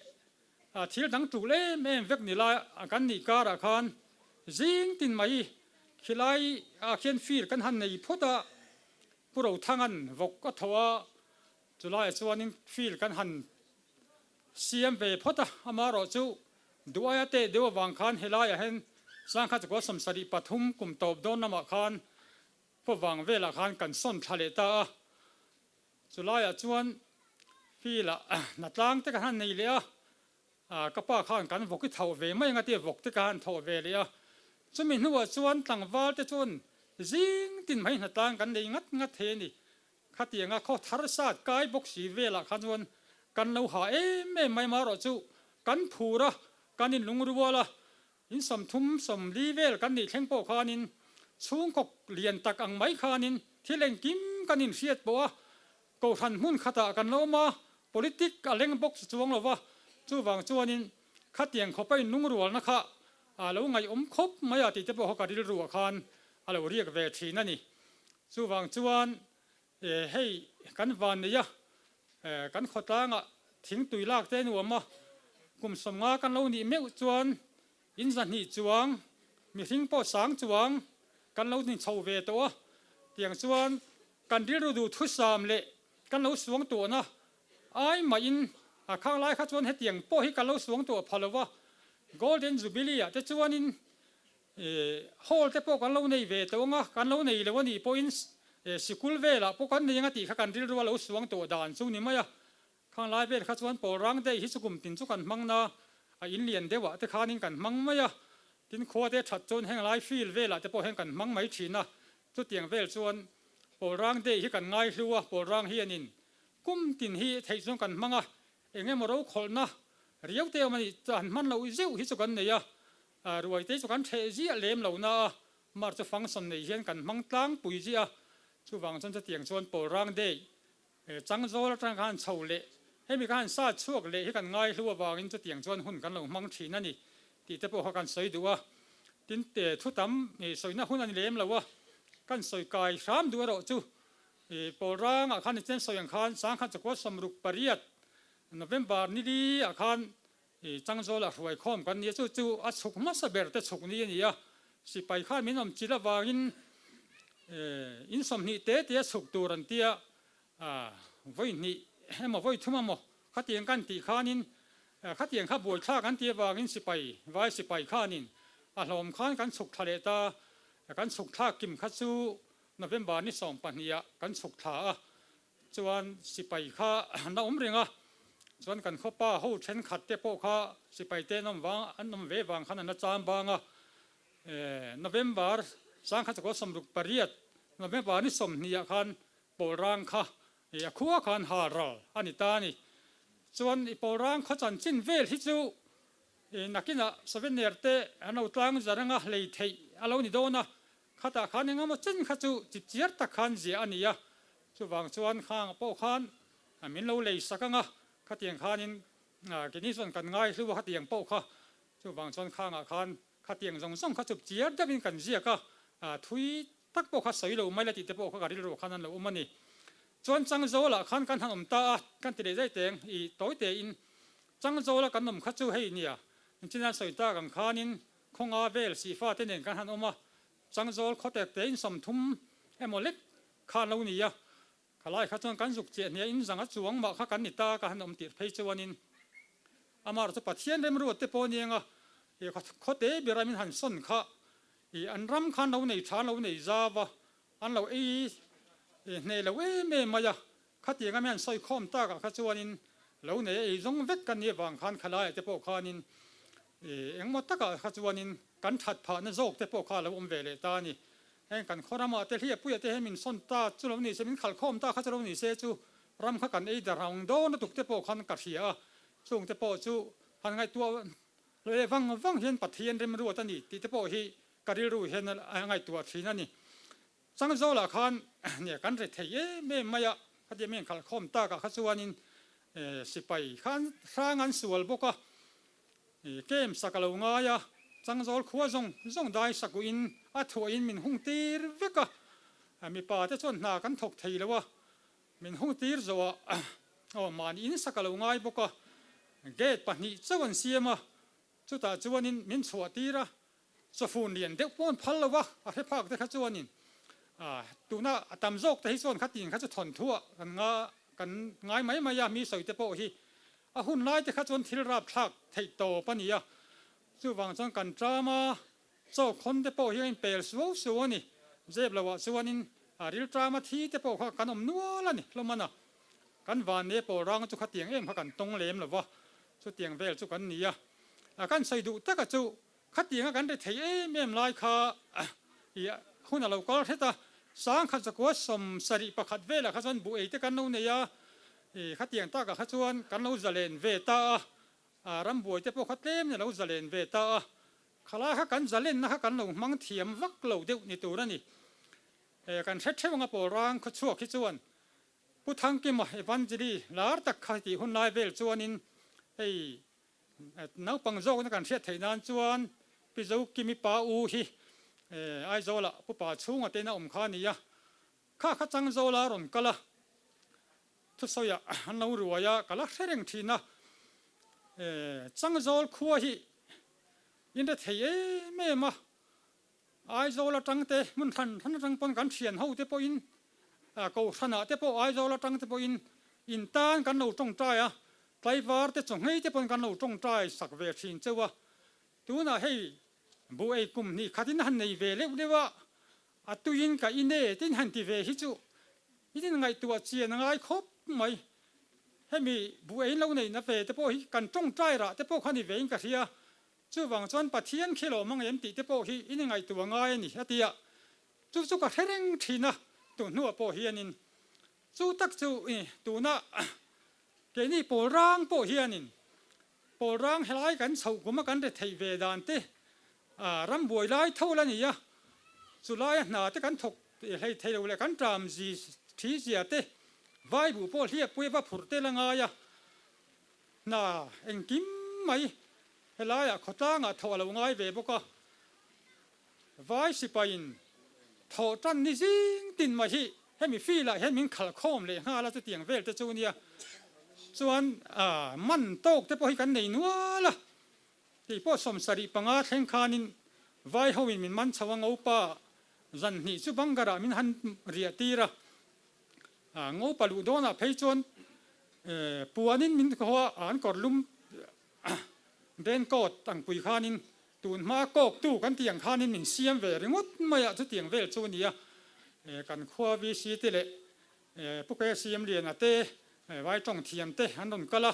thil dang tul em em vek ni lai kan nih karah khan zing tin mai khilai ah khian field kan han nei phawt a, Pu Rothanga'n vawk a tho a, Chulaiah chuanin field kan han siam ve phawt a, amaherawh chu duh aia teh deuh avang khan helaiah hian sangkhat chakua 73 kum tawp dawn lamah khan khawvang velah khan kan sawn thla leh ta a. Chulaiah chuan field-ah hnatlang te kan han nei leh a, Ka pa khan kan vawk i tho ve mai anga tia vawk te ka han tho ve leh a, chumi hnuah chuan tlangval te chuan zing tin mai hnatlang kan nei ngat ngat thei a ni. Khatianga khaw thar sat kai bawk si velah khan chuan kan lo ha em em mai marawh chu kan phur a, kan inlungrual a, in 30 40 vel kan nih thleng pawh khanin chhungkaw lian tak ang mai khanin thil engkim kan inhriat pawh a, Kohhran hmun khatah kan lo awm a, politic a leng bawk chu chuang lo va, chuvang chuanin khatiang khawpa inlungrualna kha a lo ngaihawm khawp mai a tih te pawh kha ka rilruah khan a lo riak ve thin a ni. Chuvang chuan hei kan van nei a, kan khawtlangah thingtui lak te nuam a, kum 50 kan lo nih meuh chuan In 200 chuang, mihring pawh sang chuang kan lo ni chho ve tawh a, tiang chuan kan rilru duh thusam leh kan lo suang tuahna ai mahin a khang lai kha chuan hetiang pawh hi kan lo suang tuah pha lo va, Golden Jubilee ah te chuanin hall te pawh kan lo nei ve tawh ang a, kan lo nei lo a nih pawhin sikul velah pawh kan nei ang a tih kha kan rilru a lo suang tuah dan chu ni mai a. Khang lai vel kha chuan pawl rang daih hi chu kum tin chu kan hmang na, a in lian deuh ah te khanin kan hmang mai a, tin khua te that chuan heng lai field velah te pawh hian kan hmang mai thin a, chutiang vel chuan pawl rang daih hi kan ngai hlu a, pawl rang hianin kum tin hi theih chuan kan hmang a, eng emaw ro khawlhna riau te awm a nih han hman loh zeuh hi chu kan nei a, ruai te chu kan theh ziah lem lo na a, mar chu function nei hian kan hmang tlangpui ziah a, chuvang chuan chutiang chuan pawl rang daih Changzawl atang khan chho leh hemi khan sa chhuak leh hi kan ngai hlu avangin chutiang chuan hun kan lo hmang thin a ni tih te pawh kha kan sawi duh a. Tin, thu tam sawina hun a ni lem lo a, kan sawi kai hram duh erawh chu pawl rangah khan nichen sawi ang khan 1968 November ni li ah khan Changzawl a hruai khawm kan ni a, chu chu a chhuk hmasa ber te chhuk ni a ni a, sipai khan min awm chilh avangin in 20 te te a chhuk tur an tia, vawi hnih emaw vawi thum emaw khatiang kan tih khanin khatiang kha buaithlak an tih avangin sipai vai sipai khanin a hlawm khan kan chhuk thla leh ta, kan chhuk thlak kim kha chu November ni 12 ah kan chhuk thla a, Chuan sipai kha an la awm reng a, chuan kan khawpa ho thenkhat te pawh kha sipai te an awm vang an awm ve vang khan an la cham bang a. November 1968 November ni 20 ah khan Pawlrang kha a khua khan hal ral a ni ta a ni. Chuan i Pawlrang khaw chanchin vel hi chu nakinah souvenir te an lo tlang zar anga hlei theih a lo ni dawn a, Khatah khan engemaw chen kha chu chipchiar tak khan ziah a ni a, chuvang chuan khang pawh khan min lo lei sak ang a, khatiang khanin keini chuan kan ngai hlu a khatiang pawh kha, chuvang chuan khangah khan khatiang zawng zawng kha chipchiar deuhin kan ziak a, thui tak pawh kha sawi lo mai la tih te pawh kha ka rilruah khan an lo awm a ni. Chuan Changzawlah khan kan han awm ta a, kan ti leh zai teng i tawi tein Changzawla kan awm kha chu hei nia, engtin sawi tak ang khanin Khawnga vel sihfa te nen kan han awm a, Changzawl khawtek te in 30 emaw lek kha an lo ni a, khalai kha chuan kan zuk chiah hniah in zanga chuang mah kha kan ni ta ka han awm tirh phei chuanin. Amaherawhchu Pathian remruat te pawh aniang a, i khawte bera min han sawn kha i an ram khan lo nei tha an lo nei zau a, an lo ei hneh lo em em mai a, khatianga mi han sawi khawm takah kha chuanin lo nei a ei zawng vek kan nih avang khan khalaiah te pawh khanin i engmaw takah kha chuanin kan that phahna zawk te pawh kha a lo awm ve leh ta a ni. Heng kan khaw ramah te hliahpuiah te hian min sawn ta chu lo ni se, min khalh khawm ta kha chu lo ni se chu ram kha kan ei darh ang dawn lutuk te pawh khan ka hria a, chung te pawh chu han ngaihtuah leh vang vang hian Pathian remruat a ni tih te pawh hi ka rilru hian a ngaihtuah thin a ni. Changzawlah khan nia kan re thei em em mai a, khatia mi inkhalh khawm takah kha chuanin sipai khan hrang an sual bawk a, Kem sak a lo ngai a, Changzawl khua zawng zawng dai sakuhin a thuahin min hung tir vek a, mipa te chuan hna kan thawk thei lo a, min hung tir zawh ah aw mahni in sak a lo ngai bawk a, gate pahnih chauh an siam a, chutah chuanin min chhuah tir a, chawfun lian deuh pawh an phal lo a, a hre phak te kha chuanin tuna a tam zawk te hi chuan khatin kha chu thawnthuah kan nga kan ngai mai mai a, mi sawi te pawh hi A hun lai te kha chuan thil rapthlak theih tawp a ni a, chuvang chuan kan ṭam a, chaw khawn te pawh hi a inpel suau suau a ni. Zep loah chuanin a ril ṭama thi te pawh kha kan awm nual a ni hlawm a, kan vanne pawl rang chu khatiang em kha kan tawng lem lo va, chutiang vel chu kan ni a. A kan sawi duh taka chu khatianga kan ri thei em em lai kha i hun a lo kal hret a, sangkhat zakua 71 velah kha chuan buh ei te kan lo nei a, I khatiang takah kha chuan kan lo zalen ve ta a, a rambuai te pawh kha tlem in a lo zalen ve ta a, khalai kha kan zalenna kha kan lo hmang thiam vak lo deuh ni tur a ni. E kan hre theuh anga pawl rang khaw chhuak hi chuan Pu Thangkima Evangeli lar tak kha tih hun lai vel chuanin hei naupang zawkna kan hriat theih nan chuan Pi Zokimi pa u hi Aizawlah Pu Pa chhunga te in a awm kha a ni a, Kha kha Changzawla rawn kal a, thusawiah an lo ruai a, ka la hre reng thin a, Changzawl khua hi in re thei em em a, Aizawl atang te hmun hran hran atang pawn kan thian ho te pawhin Kohhranah te pawh Aizawl atang te pawhin in tan kan lo tawngtai a, tlaivar te chawnghei te pawn kan lo tawngtai sak ve thin cheu a, tunah hei buh ei kum hnih khatin han nei ve leuh leuh a, A tuiin ka in e tin han ti ve hi chu i tin ngaihtuah chian a ngai khawp mai. Hemi buh ein lo neihna ve te pawh hi kan tawngtai rah te pawh kha ni vein ka hria. Chuvang chuan Pathian khi lawm ang em tih te pawh hi in ngaihtuah ngai a ni a ti a. Chu chu ka hre reng thin a, tun hnuah pawh hianin chu tak chu i tuna keini pawl rang pawh hianin pawl rang helai kan chhoh kum a kan re theih ve dan te Ram buai lai tho la ni a, chu laia hna te kan thawk hlei thei lo leh kan ṭam zi ṭhi zia te, vai buh pawh hliakpui va phurh te la ngai a, hna engkim mai helaiah khawtlangah thawh a lo ngai ve bawk a, vai sipaiin thawh ṭan ni zing tin mai hi hemi field ah hian min khalh khawm leh nghal a chutiang vel te chu nia chuan man tawk te pawh hi kan nei nual a. Kei pawh 75 thleng khanin vai hoin min man chho a, Ngopa zan hnih chu Bangarah min han riah tir a, Ngopa luh dawnah phei chuan puanin min haw a, an kawr lum raincoat ang pui khanin tun hma kawktu kan tih ang khanin min siam ve ringawt mai a, chutiang vel chu a ni a, kan khua VC te leh Pu KCM Liana te, Vai tawng thiam te an rawn kal a,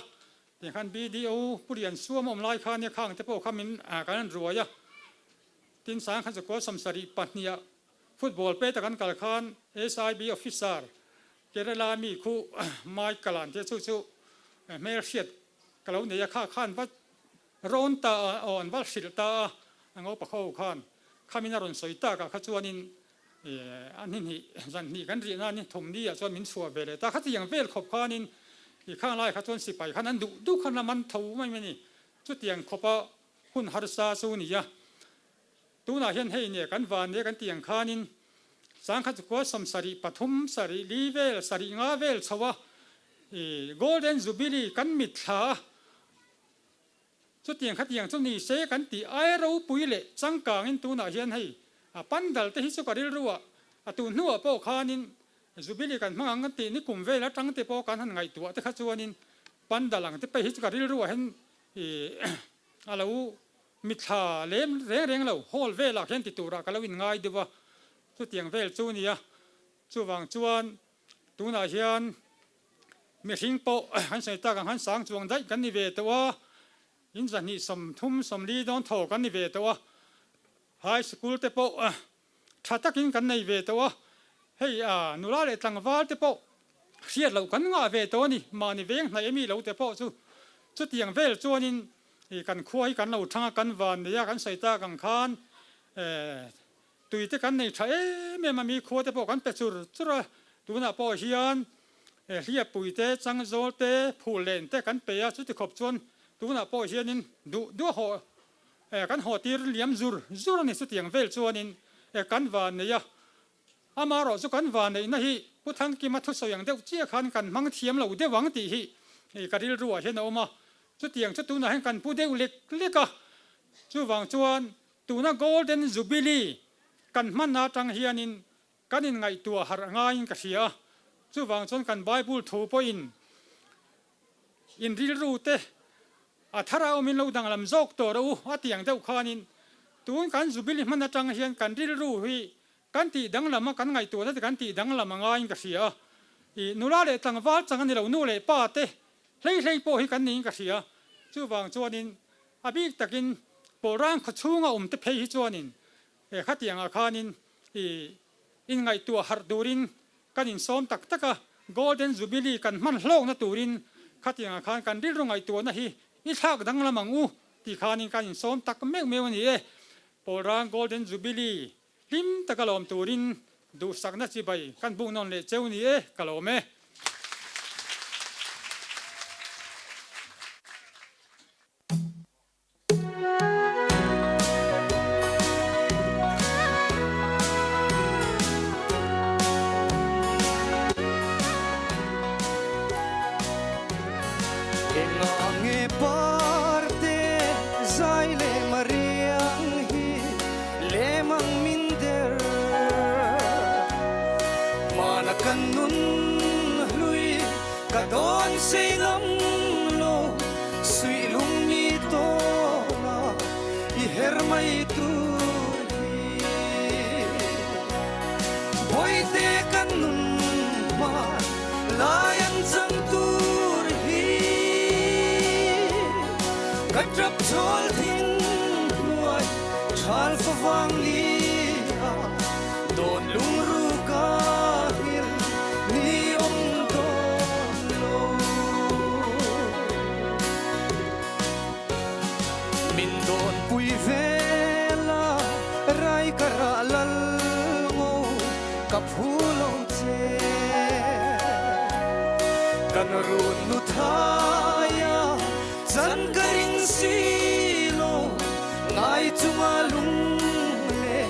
Tiang khan BDO Pu Lian Suam awm lai khan nia khang te pawh kha min kan an ruai a, tin sang khan chukua 72 ah football pet a kan kal khan SIB officer Kerala mi khu Michael an tia chu chu hmelhriat ka lo nei a kha khan va rawn ta a aw an va hrilh ta a a ngo pakho khan khamin a rawn sawi tak ah kha chuanin A ni hnih, zan hnih kan rihna ni thum ni ah chuan min chhuah ve leh ta. Khatiang vel khawp khanin i khang lai kha chuan sipai khan an duh duh khan a man tho mai mai a ni. Chutiang khawpa hun harsa chu a ni a. Tunah hian hei nia kan van nia kan tih ang khanin sangkhat chukua 73, sarih li vel, sarih nga vel chho a i Golden Jubilee kan mitthla a. Chutiang khatiang chu ni se kan tih ai ropui leh changkangin tunah hian hei a pandal te hi chu ka rilru ah a tun hnuah pawh khanin Jubilee kan hmang ang kan tih ni kum vel atang te pawh kan han ngaihtuah te kha chuanin pandal ang te pei hi chu ka rilru ah hian. I a lo mitthla lem reng reng lo, hall velah khian ti turah ka lo inngai deuh a, chutiang vel chu nia. Chuvang chuan tunah hian mihring pawh kan sawi tak ang khan sang chuang daih kan ni ve tawh a, in zahnih 30 40 dawn thaw kan ni ve tawh a, high school te pawh Tha takin kan nei ve tawh a, hei a nula leh tlangval te pawh hriat loh kan ngah ve tawh a ni, mahni veng hnaih ami lo te pawh chu chutiang vel chuanin kan khua hi kan lo thang a, kan van nei a, kan sawi tak ang khan tui te kan nei tha em em a, mi khua te pawh kan pe chur chur a, tunah pawh hian hliapui te, changzawl te, phul len te kan pe a, chuti khawp chuan tunah pawh hianin duh duh a hawh E, kan haw tir liam zur zur a ni chutiang vel chuanin e kan van nei a, amarawh chu kan van neihna hi Pu Thangkima thusawi ang deuh chiah khan kan hmang thiam lo deuh ang tih hi ka rilruah hian a awm a, chutiang chu tunah hian kan pu deuh lek lek a, chuvang chuan tuna Golden Jubilee kan hmanna atang hianin kan inngaihtuah harh ngaiin ka hria a, chuvang chuan kan Bible thu pawhin in rilru te a thar a awmin lo danglam zawk tawh rawh u a ti ang deuh khanin tun kan Jubilee hman atang hian kan rilru hi kan tih danglam a, kan ngaihtuahna te kan tih danglam a ngaiin ka hria a, ih nula leh tlangval chang a ni lo, nu leh pa te hlei hlei pawh hi kan niin ka hria, chuvang chuanin a bik takin Pawlrang khawchhunga awm te phei hi chuanin He khatiangah khanin i inngaihtuah harh turin kan insawm tak tak a, Golden Jubilee kan hman hlawkna turin khatiangah khan kan rilru ngaihtuahna hi i thlak danglam ang u tih khanin kan insawm tak meuh meuh a ni e. Pawlrang Golden Jubilee hlim taka lawm turin duhsakna chibai kan buk nawn leh cheu ni e, ka lawm e. Engah nge parte zai leh mariang hi lem ang min der? Hmana kan nun hlui ka dawn sei ngam lo. Suih lung mi tawn a i her mai tur hi. Bawihte kan nun hma lai an chang tur hi. Ka tap chhawl thing hnuai thal favang li a dawn lungru ka hil ni awm dawn lo. Min dawn pui vel a, rai ka rah lal ngo ka phu lo che. Kan run nu thai a, chan ka ring si lo, ngai chunga lung leh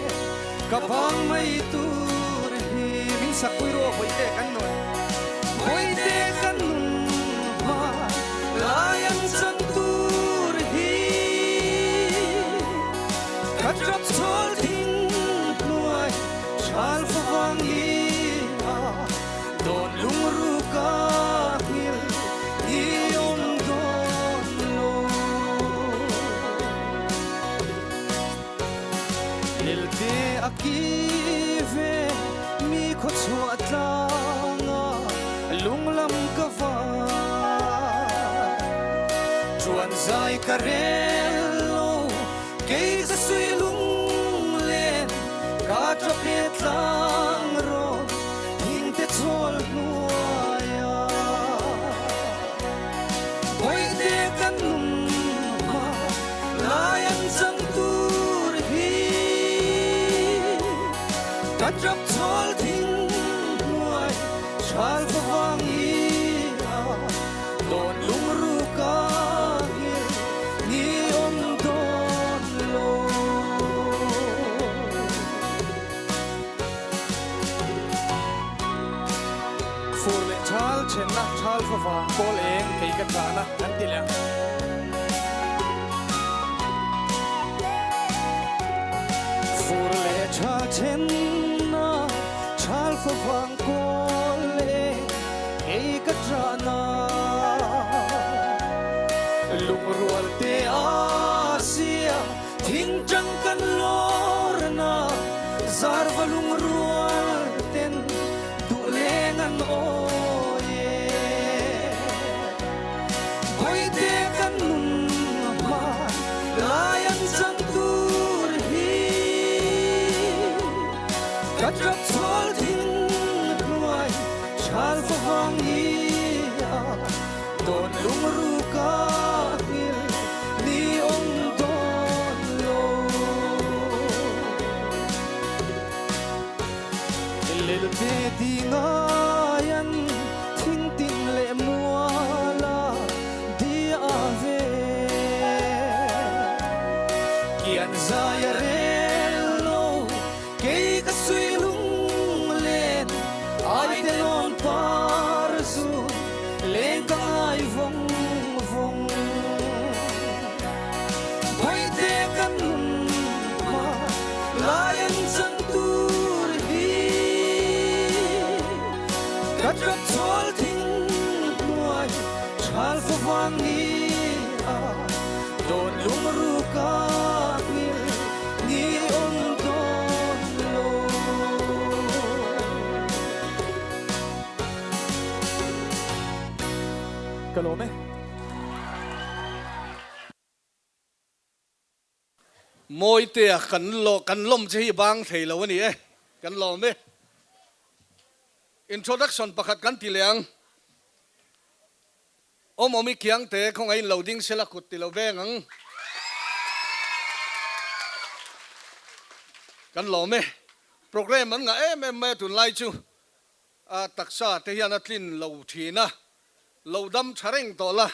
ka bang mai tur hi. Min sak pui rawh Bawihte kan nun. Bawihte kan nun hma lai an chan tur hi. Ka tap chhawl thing hnuai thal favang i a dawn lungru ka nghil i awm dawn lo. Lilte a ki ve mi khaw chhuah tlanga lunglam ka var. Chuan zai ka rel lo kei ka sui lung len ka tap e tlang rawn hingte chhawl hnuaia. Bawihte kan nun hma lai an chang tur hi ka tap chhawl thing hnuai chhal favang i a dawn lungru ka hil ni awm dawn lo. Fur leh thal thenna thal favang kawl eng kei ka tlan a an ti leh ang. Fur leh thal thenna thal favang kawl eng kei ka tlan a. Lungrual. Tualte Asia thingtang kan lawrna zarva lungrual ten duh leng an awi e. Bawihte kan nun hma lai an chang tur hi ka tap chhawl thing hnuai chhal favang hi a Dawn lungru ka nghil ni awm dawn lo. Lelte ti ngaian thing tin leh muala dia ve. Kian zai a rel lo Kei ka sui lunglen ai te lawn par zun leng ka ngai vawng vawng. Bawihte kan nun hma lai an chang tur hi ka tap chhawl thing hnuai thal favang ni a dawn lungru ka nghil Ni awm dawn lo. Ka lawm e. Mawitea kan lo kan lawm che hi bang thei lo a ni e, kan lawm e. Introduction pakhat kan ti leh ang. Awm awm i kiang te khawngaih in lo ding sela kut ti lo veng ang. Kan lawm e. Program an ngah em em mai a tunlai chu a taksa te hian a tlin lo thin a, lo dam tha reng tawh la,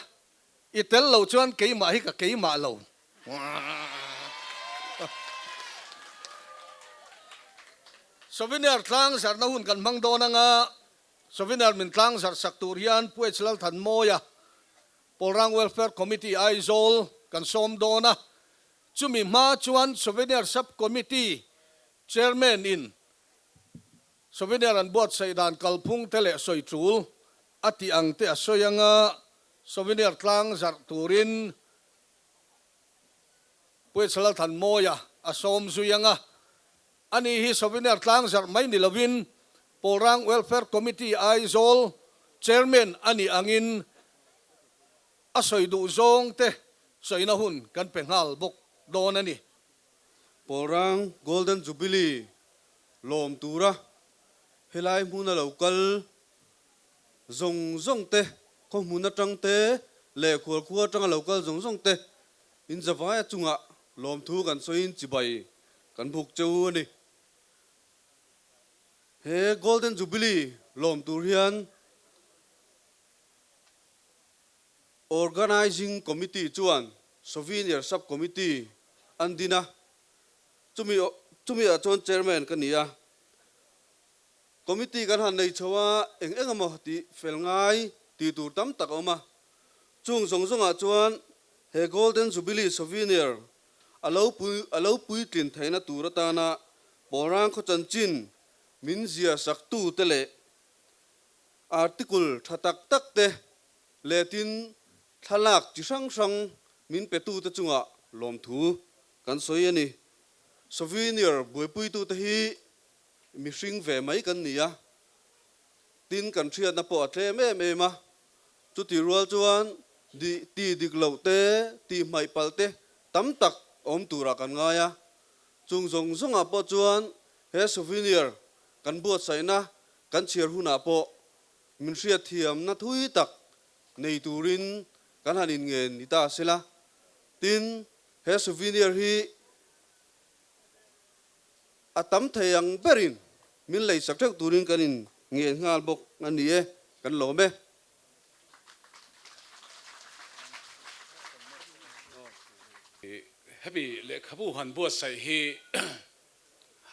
i tel lo chuan keimah hi ka keimah lo. Souvenir tlang zarhna hun kan hmang dawn anga Souvenir min tlang zarh sak tur hian Pu H Lalthanmawia, Pawlrang Welfare Committee Aizawl kan sawm dawn a, chumi hma chuan Souvenir Sub Committee Chairman in Souvenir an buatsaih dan kalphung te leh sawi tul a tih ang te a sawi anga Souvenir tlang zarh turin Pu H Lalthanmawia a sawm zui anga Ani hi Souvenir tlangzarh mai ni lovin Pawlrang Welfare Committee Aizawl Chairman a nih angin a sawi duh zawng te sawina hun kan pe nghal bawk dawn a ni. Pawlrang Golden Jubilee lawm tura helai hmuna lo kal zawng zawng te, khaw hmun atang te leh khualkhua atanga lo kal zawng zawng te inzavaia chungah lawmthu kan sawiin chibai Kan buk cheu a ni. He Golden Jubilee lawm tur hian Organising Committee chuan Souvenir Sub Committee an din a, chumi chumi ah chuan Chairman ka ni a. Committee kan han nei chho a, eng eng emaw tih fel ngai tih tur tam tak a awm a. Chung zawng zawngah chuan he Golden Jubilee Souvenir A lo pui a lo puitlin theihna tur atana Pawlrang khaw chanchin min zia saktute leh article tha tak tak te letin thlalak chi hrang hrang min petute chungah lawmthu kan sawi a ni. Souvenir buaipuitute hi mihring ve mai kan ni a, tin kan hriatna pawh a tlem em em a, Chutih rual chuan di ti dik loh te, ti hmaih palh te tam tak awm turah kan ngai a. Chung zawng zawngah pawh chuan he souvenir kan buatsaihna kan chhiar hunah pawh min hriatthiamna thui tak nei turin kan han inngen ni ta sela. Tin, he souvenir hi a tam thei ang berin min lei sak theuh turin kan in ngen nghal bawk a ni e, kan lawm e. Hemi lehkhabu han buatsaih hi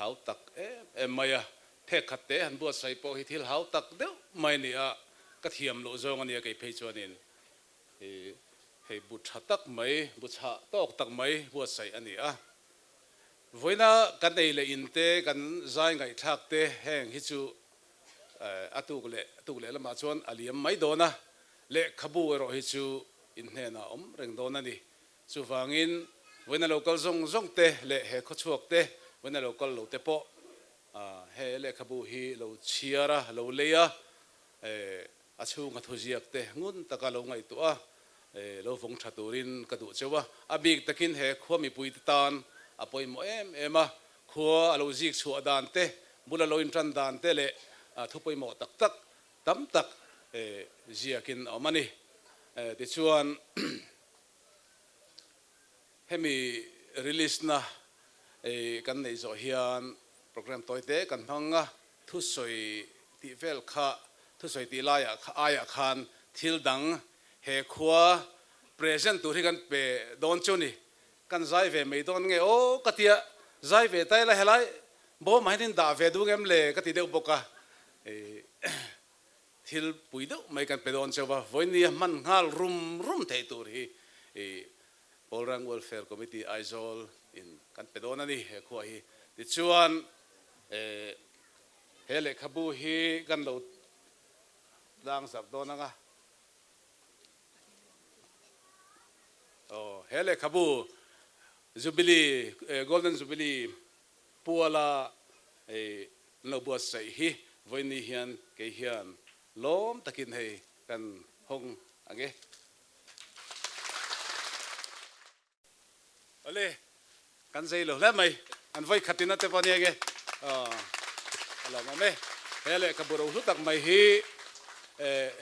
hau tak em em mai a, phek khat te han buatsaih pawh hi thil hau tak deuh mai a ni a, ka thiam loh zawng a nia kei phei chuanin hei bu tha tak mai, bu chhah tawk tak mai buatsaih a ni a. Vawiina kan ei leh in te, kan zai ngaihthlak te heng hi chu a tuk leh tuk leh lamah chuan a liam mai dawn a, lehkhabu erawh hi chu in hnenah a awm reng dawn a ni. Chuvangin vawiina lo kal zawng zawng te leh he khawchhuak te vawiina lo kal lo te pawh he lehkhabu hi lo chhiar a, lo lei a, a chhunga thuziak te ngun taka lo ngaihtuah a, lo vawng tha turin ka duh cheu a. A bik takin he khua mipuite tan a pawimawh em em a, khua a lo zik chhuah dan te, bula lo intan dan te leh thu pawimawh tak tak tam tak ziakin a awm a ni. Tichuan hemi release na kan neih zawh hian program tawi te kan hmang a, thusawi tih vel kha thusawi tih laiah aiah khan thil dang he khua present tur hi kan pe dawn chu ni. Kan zai ve mai dawn nge aw ka tia, zai ve ta ila helai bawmah hian in dah ve duh ngem le ka ti deuh bawk a, thil pui deuh mai kan pe dawn cheu va, vawinia hman nghal rum rum theih tur hi Pawlrang Welfare Committee Aizawl in kan pe dawn a ni he khua hi. Tichuan he lehkhabu hi kan lo tlang zarh dawn ang a. Aw, he lehkhabu Jubilee, Golden Jubilee puala an lo buatsaih hi vawiin hian kei hian lawm takin hei kan hawng ang e. Awle, kan zei lo hle mai. An vawi khat in a te pawh a ni ange. A lawmawm e. He lehkhabu ro hlu tak mai hi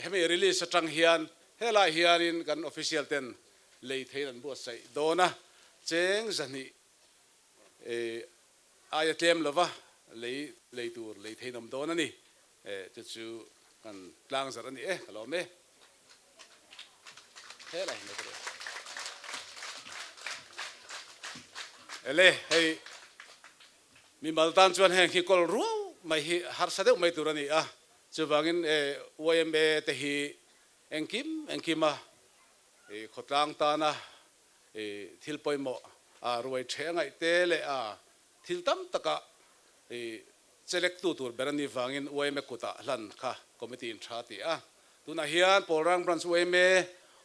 hemi release atang hian helai hianin kan official ten lei theiin an buatsaih dawn a, cheng zahnih aia tlem lova lei lei tur lei theiin awm dawn a ni. Chu chu kan tlang zarh a ni e, ka lawm e. Helai hi ka duh. Ele hei mimal tan chuan heng hi kawl ruau mai hi harsa deuh mai tur a ni a, chuvangin yma te hi engkim engkima khawtlang tana thil pawimawh ruai ṭheh a ngaih te leh a Thil tam taka i chelektu tur ber a nih vangin yma kutah hlan kha committee in tha a ti a. Tunah hian Pawlrang Branch yma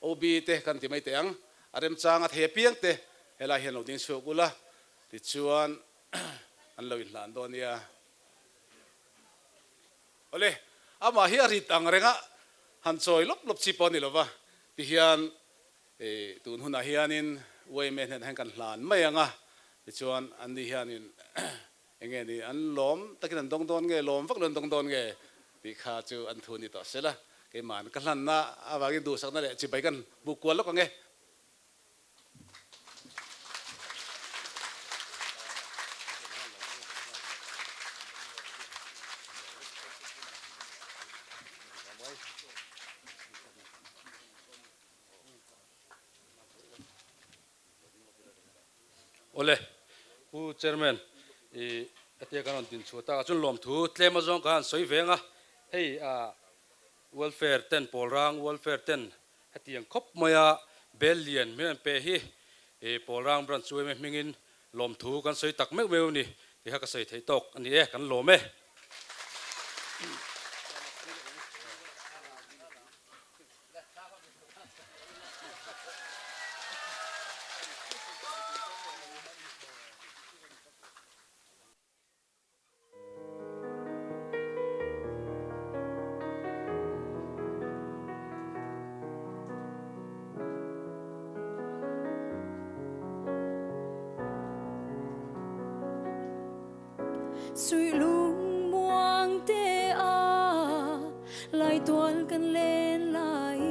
OB te kan ti mai teh ang, a remchang a thei apiang te helai hian lo ding chhuak ula tichuan an lo inhlan dawn nia. Awle, amah hi a rit ang renga han chawi lawp lawp chi pawh a ni lova, tihian Tun hunah hianin yma hnenah hian kan hlan mai ang a, tichuan anni hianin eng nge ni an lawm takin an dawng dawn nge, lawm vak lo an dawng dawn nge tih kha chu an thu ni tawh sela, keima'n ka hlanna avangin duhsakna leh chibai kan buk kual lawk ang e. Awle, Pu Chairman, i atia kan rawn din chhuah tak ah chuan lawmthu tlem azawng ka han sawi veng a, hei ah welfare ten Pawlrang welfare ten hetiang khawp maia bel lian min rawn pe hi i Pawlrang branch chu emaw hmingin lawmthu kan sawi tak meuh meuh a ni tih kha ka sawi theih tawk a ni e, kan lawm e. Suih lung muang te a lai tual kan len lai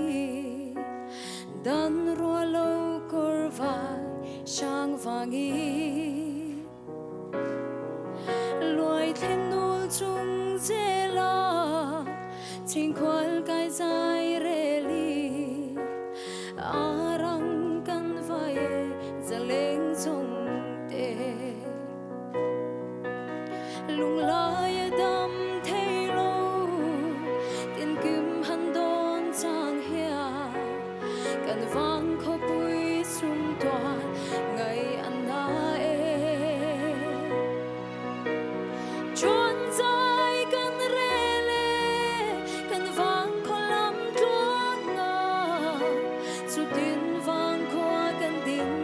dan rua lo kawr vai sang vangi luai thlen nul chung zela chhingkhual kai zai reli a rang kan vai zaleng chung te. Lunglai a dam thei lo, tinkim han dawn chang hian kan vang khawpui chung tuan ngaih an na e. Chuan zai kan rel e, kan vang khaw lam tluang a, chutin vang khua kan ding.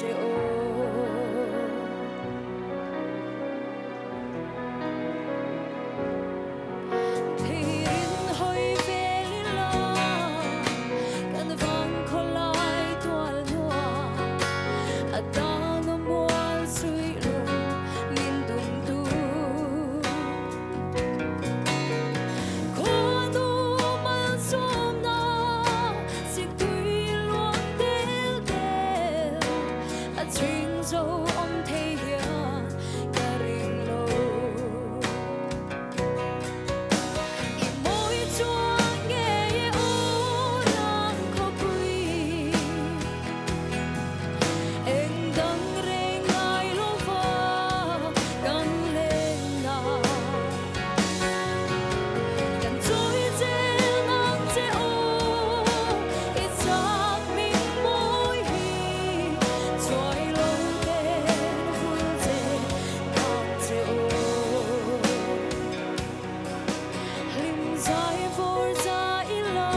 che aw. Theirin hawi vel ila kan vang khawlai tual hnuah a tan a mual suih lung min dum tu. Khuanu malsawmna siktui luang tel tel a chhing zo awm thei hian ka ring lo. I mawi chuan nge i aw rang khawpui eng dang reng ngai lo va kan len na. Kan chawi zel nang che aw i chak min mawi hi chuai lo ten vul che nang che aw. Hlim zai vawr za ila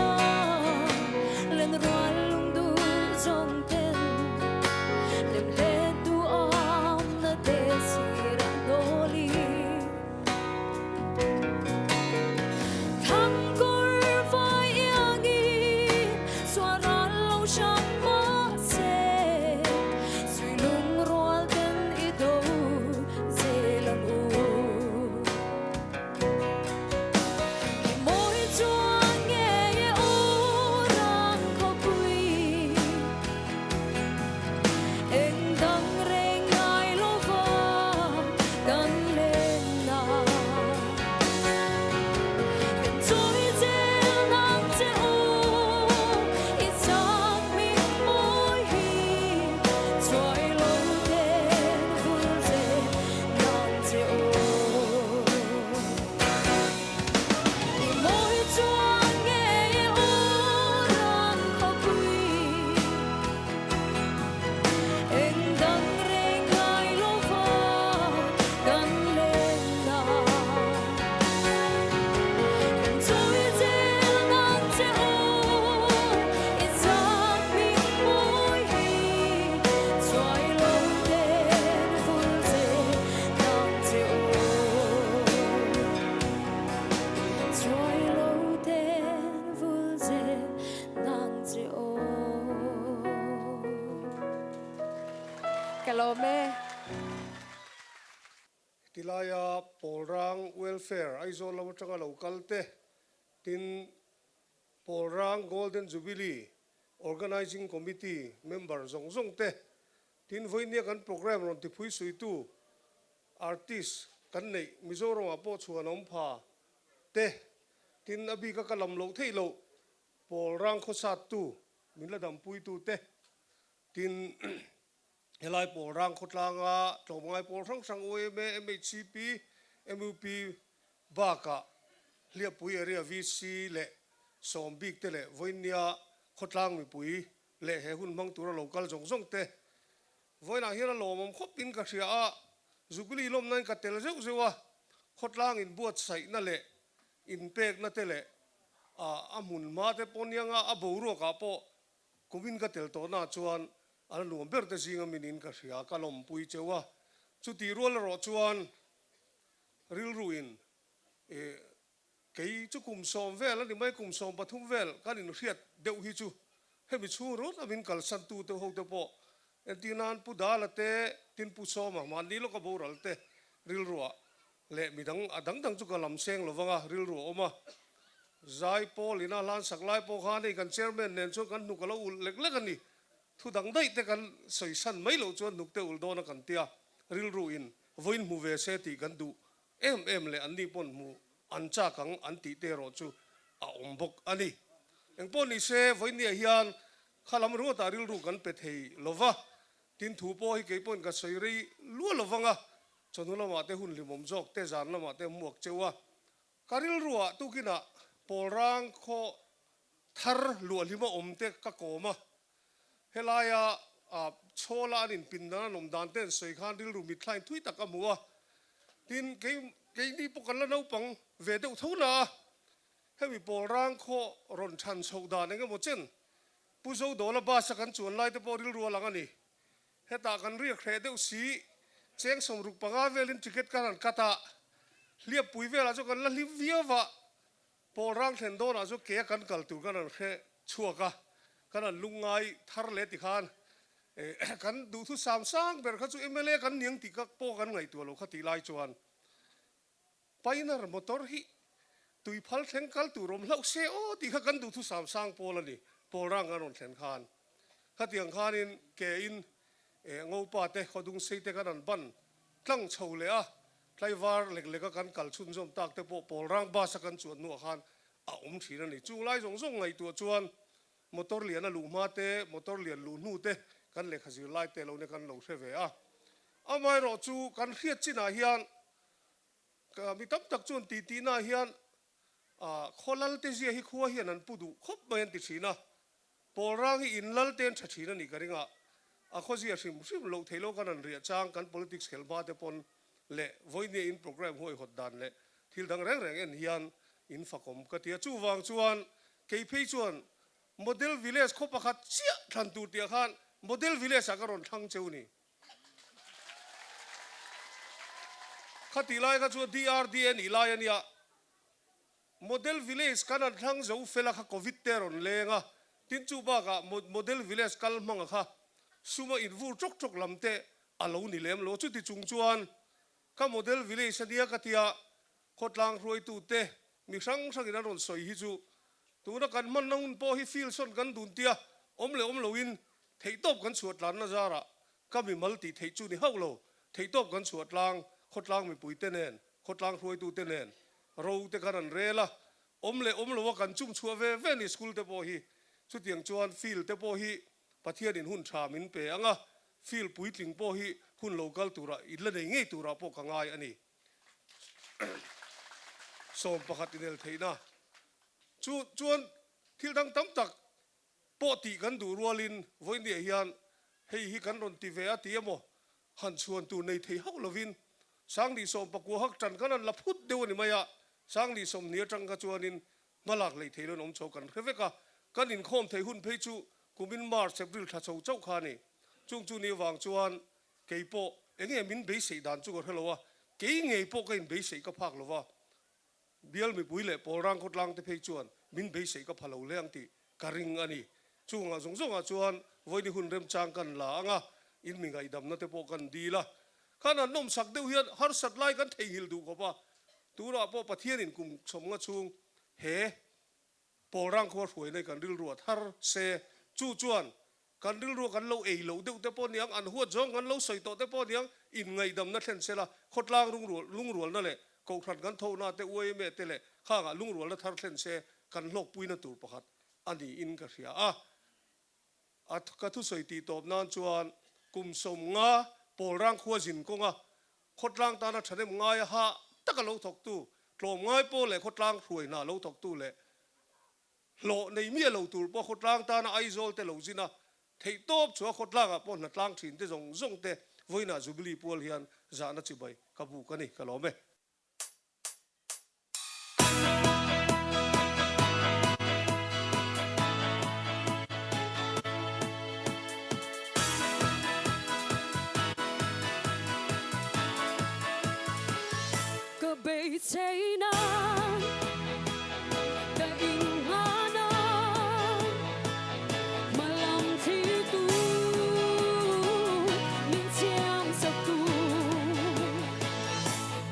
len rual lung duh zawng ten lem let duh am na te sirah hnawli. Thang kawr vai iangin sual ral lo hram mahse sui lung rual ten i do zel ang u. I mawi chuan nge i aw rang khawpui eng dang reng ngai lo va kan len na. Kan chawi zel nang che aw i chak min mawi hi chuai lo ten vul zel nang che aw. I mawi chuan nge i aw rang khawpui eng dang reng ngai lo va kan len na. Kan chawi zel nang che aw i chak min mawi hi chuai lo ten vul zel nang che aw. Chuai lo ten vul zel nang che aw. Ka lawm e. Tilaia Pawlrang Welfare Aizawl lam atanga lo kal te, tin Pawlrang Golden Jubilee Organising Committee member zawng zawng te, tin vawinia kan programme rawn tiphui suitu artist kan neih Mizoramah pawh chhuan awm pha te, tin a bika ka lam loh theih loh Pawlrang khawsattu min la dampuitu te, tin Helai pawl rang khawtlanga tlawmngai pawl hrang hrang UMA, MHCP, MUP bakah Hliappui Area VC leh sawm bik te leh vawinia khawtlang mipui leh he hun hmang tura lo kal zawng zawng te vawiinah hian a lawmawm khawp in ka hria a, Jubilee lawmna in ka tel zeuh zeuh a, khawtlang inbuatsaihna leh inpekna te leh a hmun hma te pawh nianga a boruakah pawh Kumin ka tel tawhna chuan a la nuam ber te zinga minin ka hria, ka lawmpui cheu a. Chutih rual erawh chuan rilruin ih kei chu kum sawm vel a ni mai, kum 13 vel kan inhriat deuh hi chu hemi chhung rawt a min kalsan tu te ho te pawh entir nan Pu Dala te, tin Pu Sawma mahni lawka boral te rilruah leh midang a dang dang chu ka lam seng lovang a, rilru a awm a. Zai pawl ina hlan sak lai pawh khan hei kan chairman nen chuan kan hnuk a lo ulh lek lek a ni. Thu dang daih te kan sawi san mai loh chuan hnuk te ulh dawn a kan tia, rilru in vawiin hmu ve se tih kan duh em em leh anni pawn hmu an chak ang an tih te erawh chu a awm bawk a ni. Engpawh ni se vawiinniah hian kha lam ringawtah rilru kan pe thei lova, tin thu pawh hi kei pawhin ka sawi rei luah lovang a, Chawhnu lamah te hun hlimawm zawk te zan lamah te hmuak cheu a, ka rilruah tukinah Pawlrang khaw thar luahhlima awm te ka kawm a, helaia chhawla an inpin dan an awm dan te an sawi khan rilru mitthlain thui tak a hmu a, tin kei keini pawh kan la naupang ve deuh tho na a, hemi Pawlrang khaw rawn chhan chhoh dan eng emaw chen Pu Zodawla bus a kan chuan lai te pawh rilru a lang a ni. Hetah kan riak hreh deuh si, cheng 65 velin ticket kan han cut a, hliappui velah chu kan la hlim viau va, pawl rang thlen dawnah chu ke a kan kal tur kan han hre chhuak a, kan han lungngai thar leh tikhan kan duhthu sam sang ber kha chu mla kan niang tih ka pawh kan ngaihtuah lo kha tih lai chuan Pioneer motor hi tuiphal thleng kal tur awm hlauh se aw tih kha kan duhthu sam sang pawl a ni, pawl rang kan rawn thlen khan. Khatiang khanin ke in ngopa te khawdung sei te kan han ban tlang chho leh a, tlaivar lek lek a kan kal chhunzawm tak te pawh pawl rang bus a kan chuan hnuah khan a awm thin a ni. Chung lai zawng zawng ngaihtuah chuan motor lian a luh hma te, motor lian luh hnu te kan lehkha zir lai te lo ne kan lo hre ve a. Amaherawh chu kan hriat chinah hian Mi tam tak chuan ti tihnaah hian khaw lal te zia hi khua hian an pu duh khawp mai an ti thin a, pawl rang hi in lal te an tha thin a nih ka ring a, a khaw zia hrim hrim loh theih lo kan an riah chang kan politics khel hma te pawn leh vawinia in program huaihawt dan leh thil dang reng reng en hian in fakawm ka ti a, chuvang chuan kei phei chuan model village khaw pakhat chiah thlan tur tih ah khan model village ah ka rawn thlang cheu ni. Khatih lai kha chuan DRDA nih lai a nia, Model Village kan an thlang zo fel a kha Covid te a rawn leng a, tin chu bakah Model Village kal hmanga kha suma invur tawk tawk lam te a lo ni lem lo. Chuti chung chuan ka Model Village a nia ka tia khawtlang hruaitute mi hrang hrangin an rawn sawi hi chu tuna kan hmanna hun pawh hi field sawn kan dun tia awm leh awm loin Theihtawp kan chhuah tlanna zarah ka mimal tih theih chu ni hauh lo. Theihtawp kan chhuah tlang, khawtlang mipuite nen, khawtlang hruaitute nen ro te kan an rel a, awm leh awm loa kan chum chhuah ve ve ni school te pawh hi. Chutiang chuan field te pawh hi Pathianin hun tha min pe ang a, field puitling pawh hi hun lo kal turah in la nei ngei turah pawh ka ngai a ni. 11 inel theihna chu chuan thil dang tam tak Pawh tih kan duh rualin vawinia hian hei hi kan rawn ti ve a ti emaw han chhuan tur nei thei hauh lovin Sangli 19 hak tan kan han la phut deuh a ni mai a, Sangli 20 atang kha chuanin hmalak lei thei loin awm chho kan hre vek a, kan inkhawm thei hun phei chu kumin March, April thla chho chauh kha a ni. Chung chu ni avang chuan kei pawh enge min beiseih dan chu ka hre lo a, kei ngei pawh ka inbeiseih ka phak lo va, Bial mipui leh pawl rang khawtlang te phei chuan min beisei ka pha lo hle ang tih ka ring a ni. Chungah zawng zawngah chuan vawini hun remchang kan la ang a, in mi ngaihdamna te pawh kan dil a. Khan an nawmsak deuh hian harsat lai kan theihnghilh duh khawp a, tunah pawh Pathianin kum 50 chhung he pawl rang khua hruaina hi kan rilru a thar se, chu chuan Kan rilru kan lo ei loh deuh te pawh niang, an huat zawng kan lo sawi tawh te pawh niang, inngaihdamna thlen sela, khawtlang lungrualna leh kohhran kan thona te, YMA te leh khangah lungrualna thar thlen se kan hlawkpuina tur pakhat a niin ka hria a. A ka thusawi tih tawp nan chuan kum 50 Pawlrang khua zin kawnga khawtlang tana thahnem ngaia ha taka lo thawktu, tlawmngai pawl leh khawtlang hruai hna lo thawktu leh Hlawh nei miah lo tur pawh khawtlang tana Aizawl te lo zin a, theihtawp chu a khawtlangah pawh hnatlang thin te zawng zawng te vawiinah Jubilee pual hian zahna chibai ka buk a ni, ka lawm e. Ka beiseina ka inghana hmalam thlitu min siam sak tu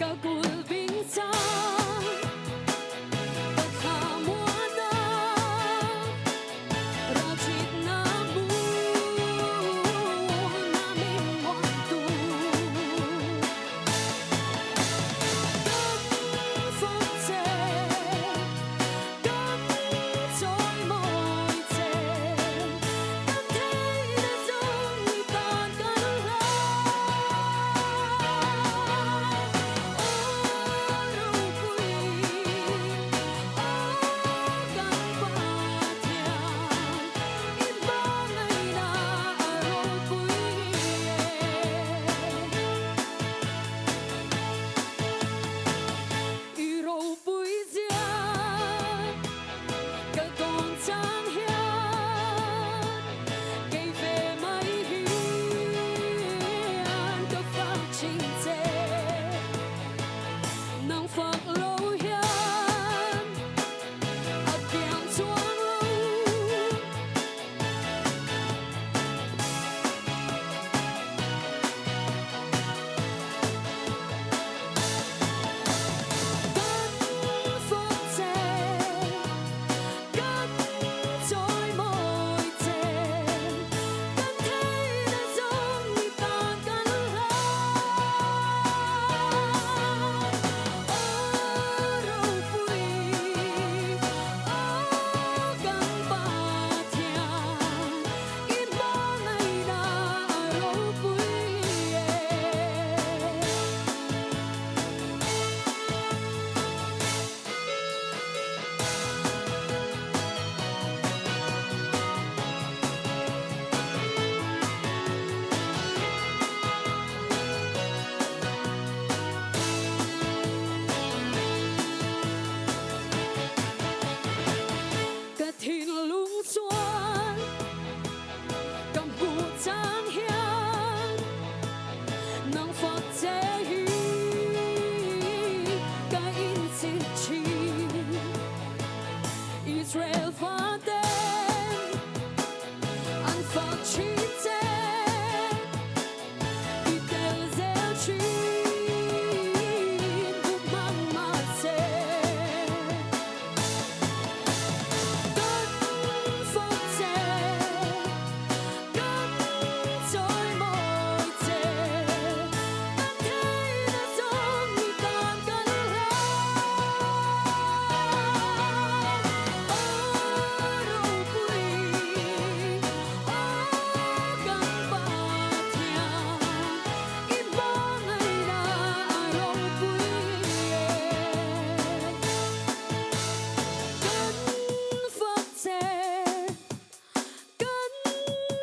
ka kut.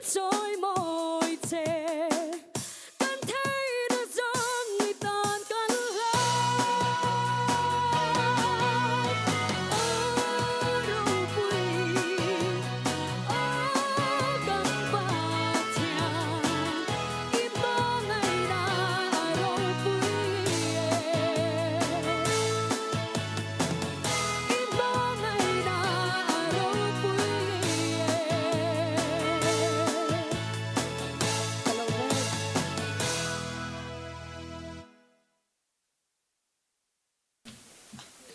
chawimawi che. Kan theihna zawng i tan kan hlau. Aw ropui, aw kan Pathian, i hmangaihna a ropui e. I hmangaihna a ropui e. Ka lo ve.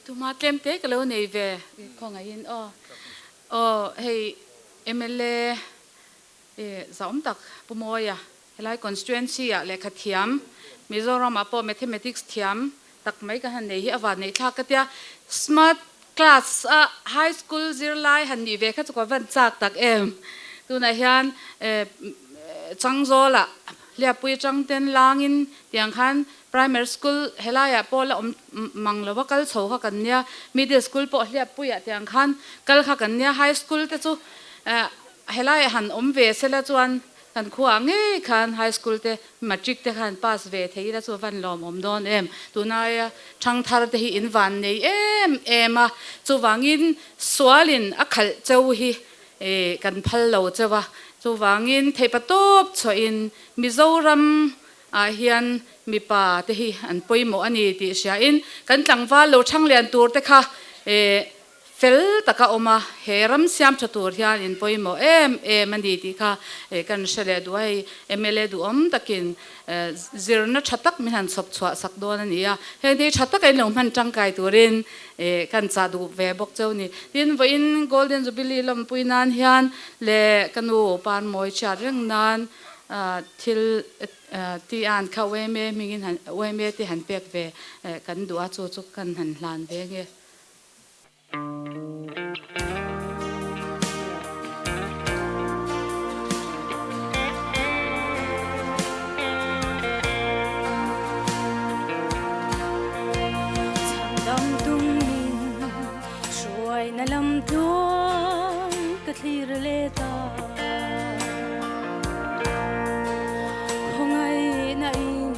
Tuma tlem te ka lo nei ve khawngaihin aw. Aw hei mla zahawm tak Pu Mawia helai constituency ah lehkha thiam Mizoram ah pawh mathematics thiam tak mai ka han nei hi a van neih thlak ka tia smart class a high school zirlai han nih ve kha chu ka van chak tak em tunah hian Changzawl ah Hliappui atang ten langin tiang khan primary school helai ah pawh la awm mang lo va kal chho kha kan nia middle school pawh Hliappui ah tiang khan kal kha kan nia high school te chu helai ah han awm ve sela chuan Kan khuaah ngei khan high school te matric te khan pass ve thei ila chu a van lawmawm dawn em. Tunaia thangthar te hi in van nei em em a, chuvangin sualin a khalh cheu hi kan phal lo cheu a, chuvangin theihpa tawp chhuahin Mizoram ah hian mipa te hi an pawimawh a ni tih hriain kan tlangval lo thang lian tur te kha Fel taka awm a, he ram siam tha tur hian in pawimawh em em a ni tih kha kan hre leh duh a, hei mla duhawm takin zirna tha tak min han chhawp chhuah sak dawn a ni a, heng te hi tha taka in lo hman tangkai turin kan chah duh ve bawk cheu a ni. Tin, vawiin Golden Jubilee lawmpui nan hian leh ka nu Panmawi chhiat reng nan thil ti an kha yma hmingin han yma te han pek ve kan duh a, chu chu kan han hlan ve nge. Chhandam tum min hruaina lam tluang ka thlir leh ta. Khawngaihna in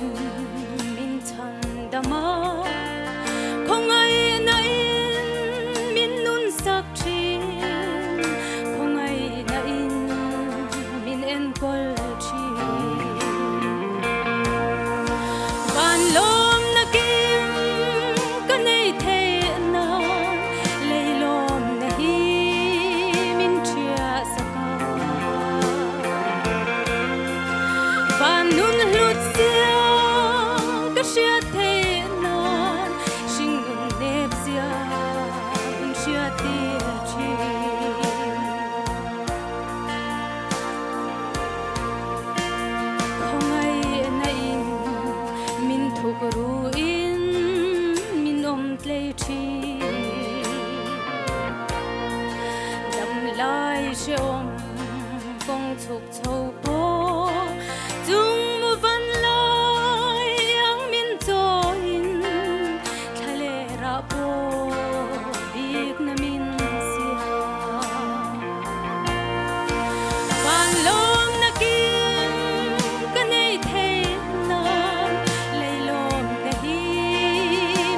min chhandam a. Khawngaihna in min nun sak thin, khawngaihna in min enkawl thin. Van lawmna kim ka nei theih nan, lei lawmna hi min ṭhiah sak a. Van nun hlut zia ka hriat theih nan hringnun nep zia min hriat tir thin. Khawngaihna in min thuk ruin min awm tlei thin. Dam lai hrehawm kawng chhuk chho pawh chung mu van lai ang min chawiin thla leh rah pawh bik na min siam. Van lawm na kim ka nei thei nan lei lawm na hi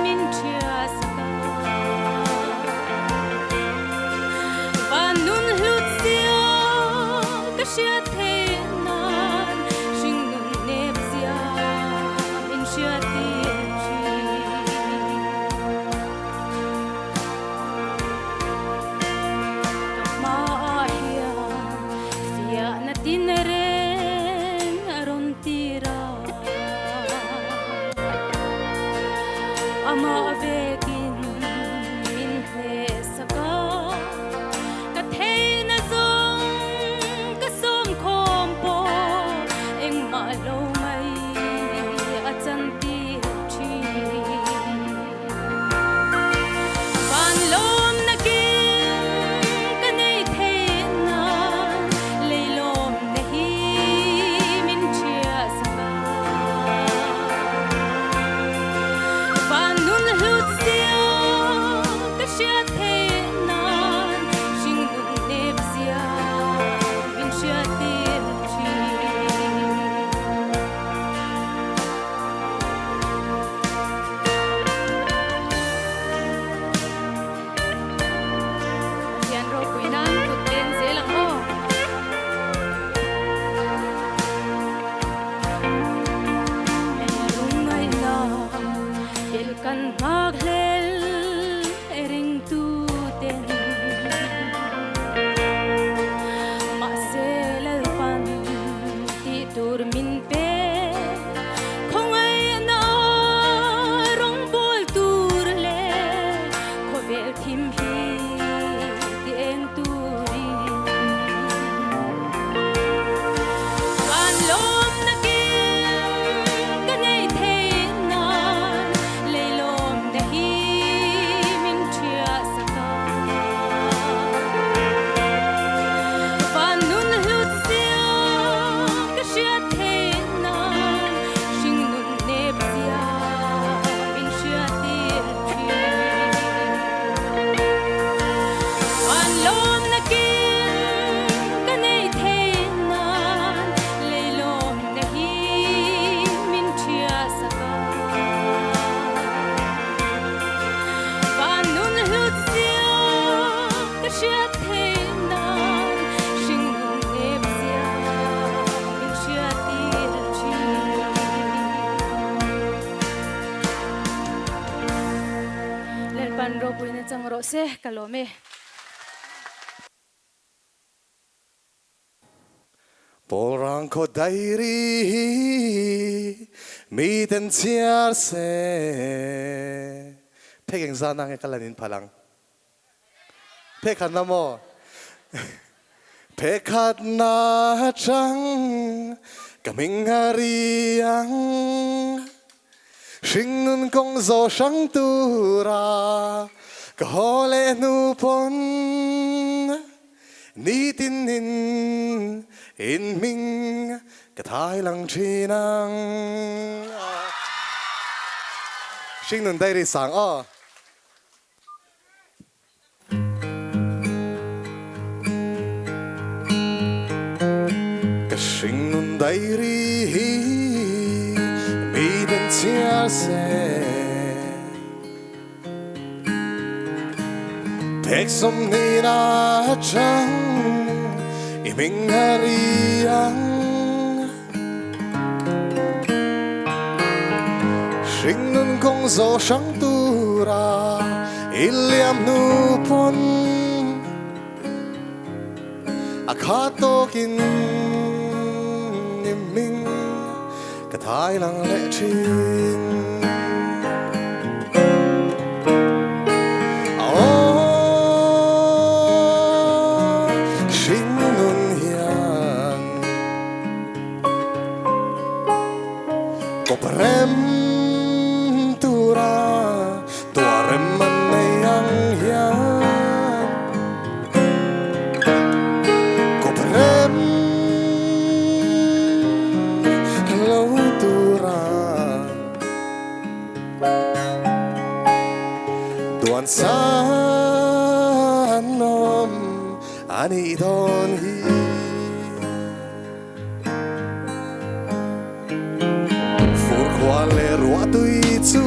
min ṭhia sak a. Van nun hlut zia ka hriat theih nan hringnun nep zia min hriat tir thin. Ka hmaah hian fiahna tin reng a rawn tir a, amah vekin min hlehsak a. Ka theihna zawng ka sawm khawm pawh engmah lo mai a chan tir thin. Van lawmna kim ka nei theih nan lei lawmna hi min ṭhiah sak a. Van nun hlut zia ka hriat theih nan hringnun nep zia min hriat tir se, ka lawm e. Pawlrang khaw diary hi miten chhiar se. Phek engzah na nge ka lan in phal ang? Phek khatna maw? Phek khatna atang ka hming a ri ang. Hringnun kawng zawh hrang tura ka haw leh hnu pawn nitin in in hming ka thai lang thin ang. Hringnun diary sang aw. Ka hringnun diary hi miten chhiar se. Phek sawmhnih na atang i hming a ri ang. Hringnun kawng zawh hrang tura i liam hnu pawn a khat tawkin i hming ka thai lang leh thin. Aw, hringnun hian. Kawp rem tura tuah rem an nei ang hian Kawp rem lo tura Duan san awm a nih dawn hi. Fur khua leh ruah tui chu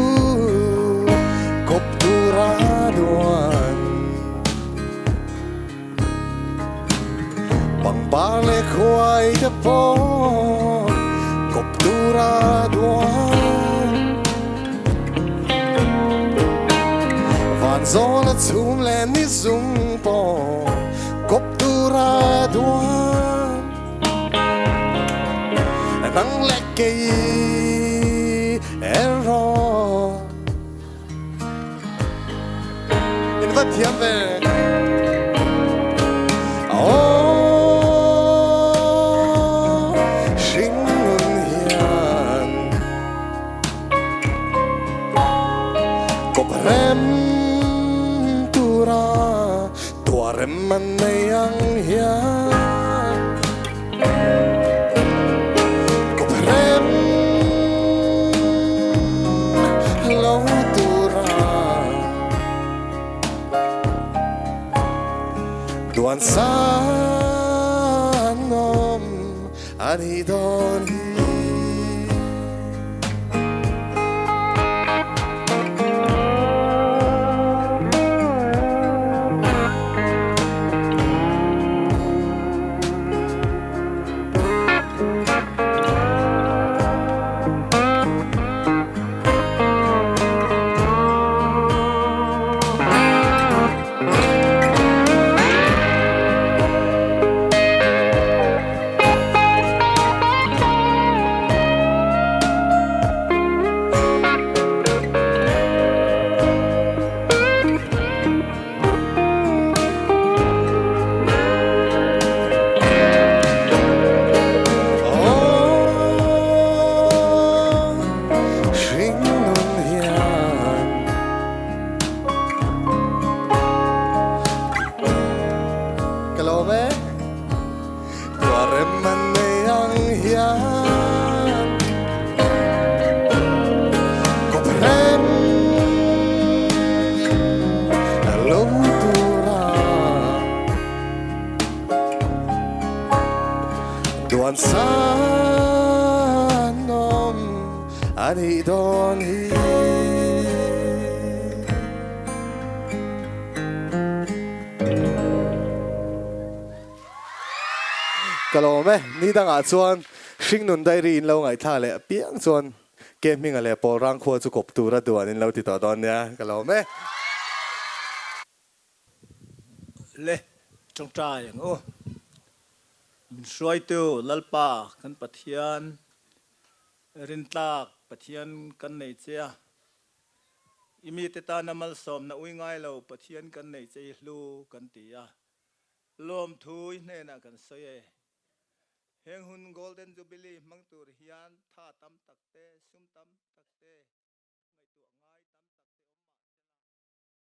kawp tur a duan. Pangpar leh khuai te pawh kawp tur a duan. Van zawl a chhum leh ni zung pawh kawp tur a duan. Nang leh kei erawh in va thiam ve. Aw, hringnun hian kawp rem tura Tuah rem an nei ang hian kawp rem lo tura duan san awm a nih dawn hi. Ka lawm e. Tuah rem an nei ang hian kawp rem lo tura duan san awm a nih dawn hi. Ka lawm e, ni dangah chuan Hringnun Diary in lo ngaihthlak leh apiang chuan ke hminga leh Pawlrang khua chu kawp tura duan in lo ti tawh dawn nia, ka lawm e. Le, tawngtai ang u. Min hruaitu Lalpa kan Pathian, rintlak Pathian kan nei che a. I mite tana malsawmna ui ngai lo Pathian kan nei che i hlu kan ti a. Lawmthu i hnenah kan sawi e. Heng hun Golden Jubilee hmang tur hian tha tam tak te, sum tam.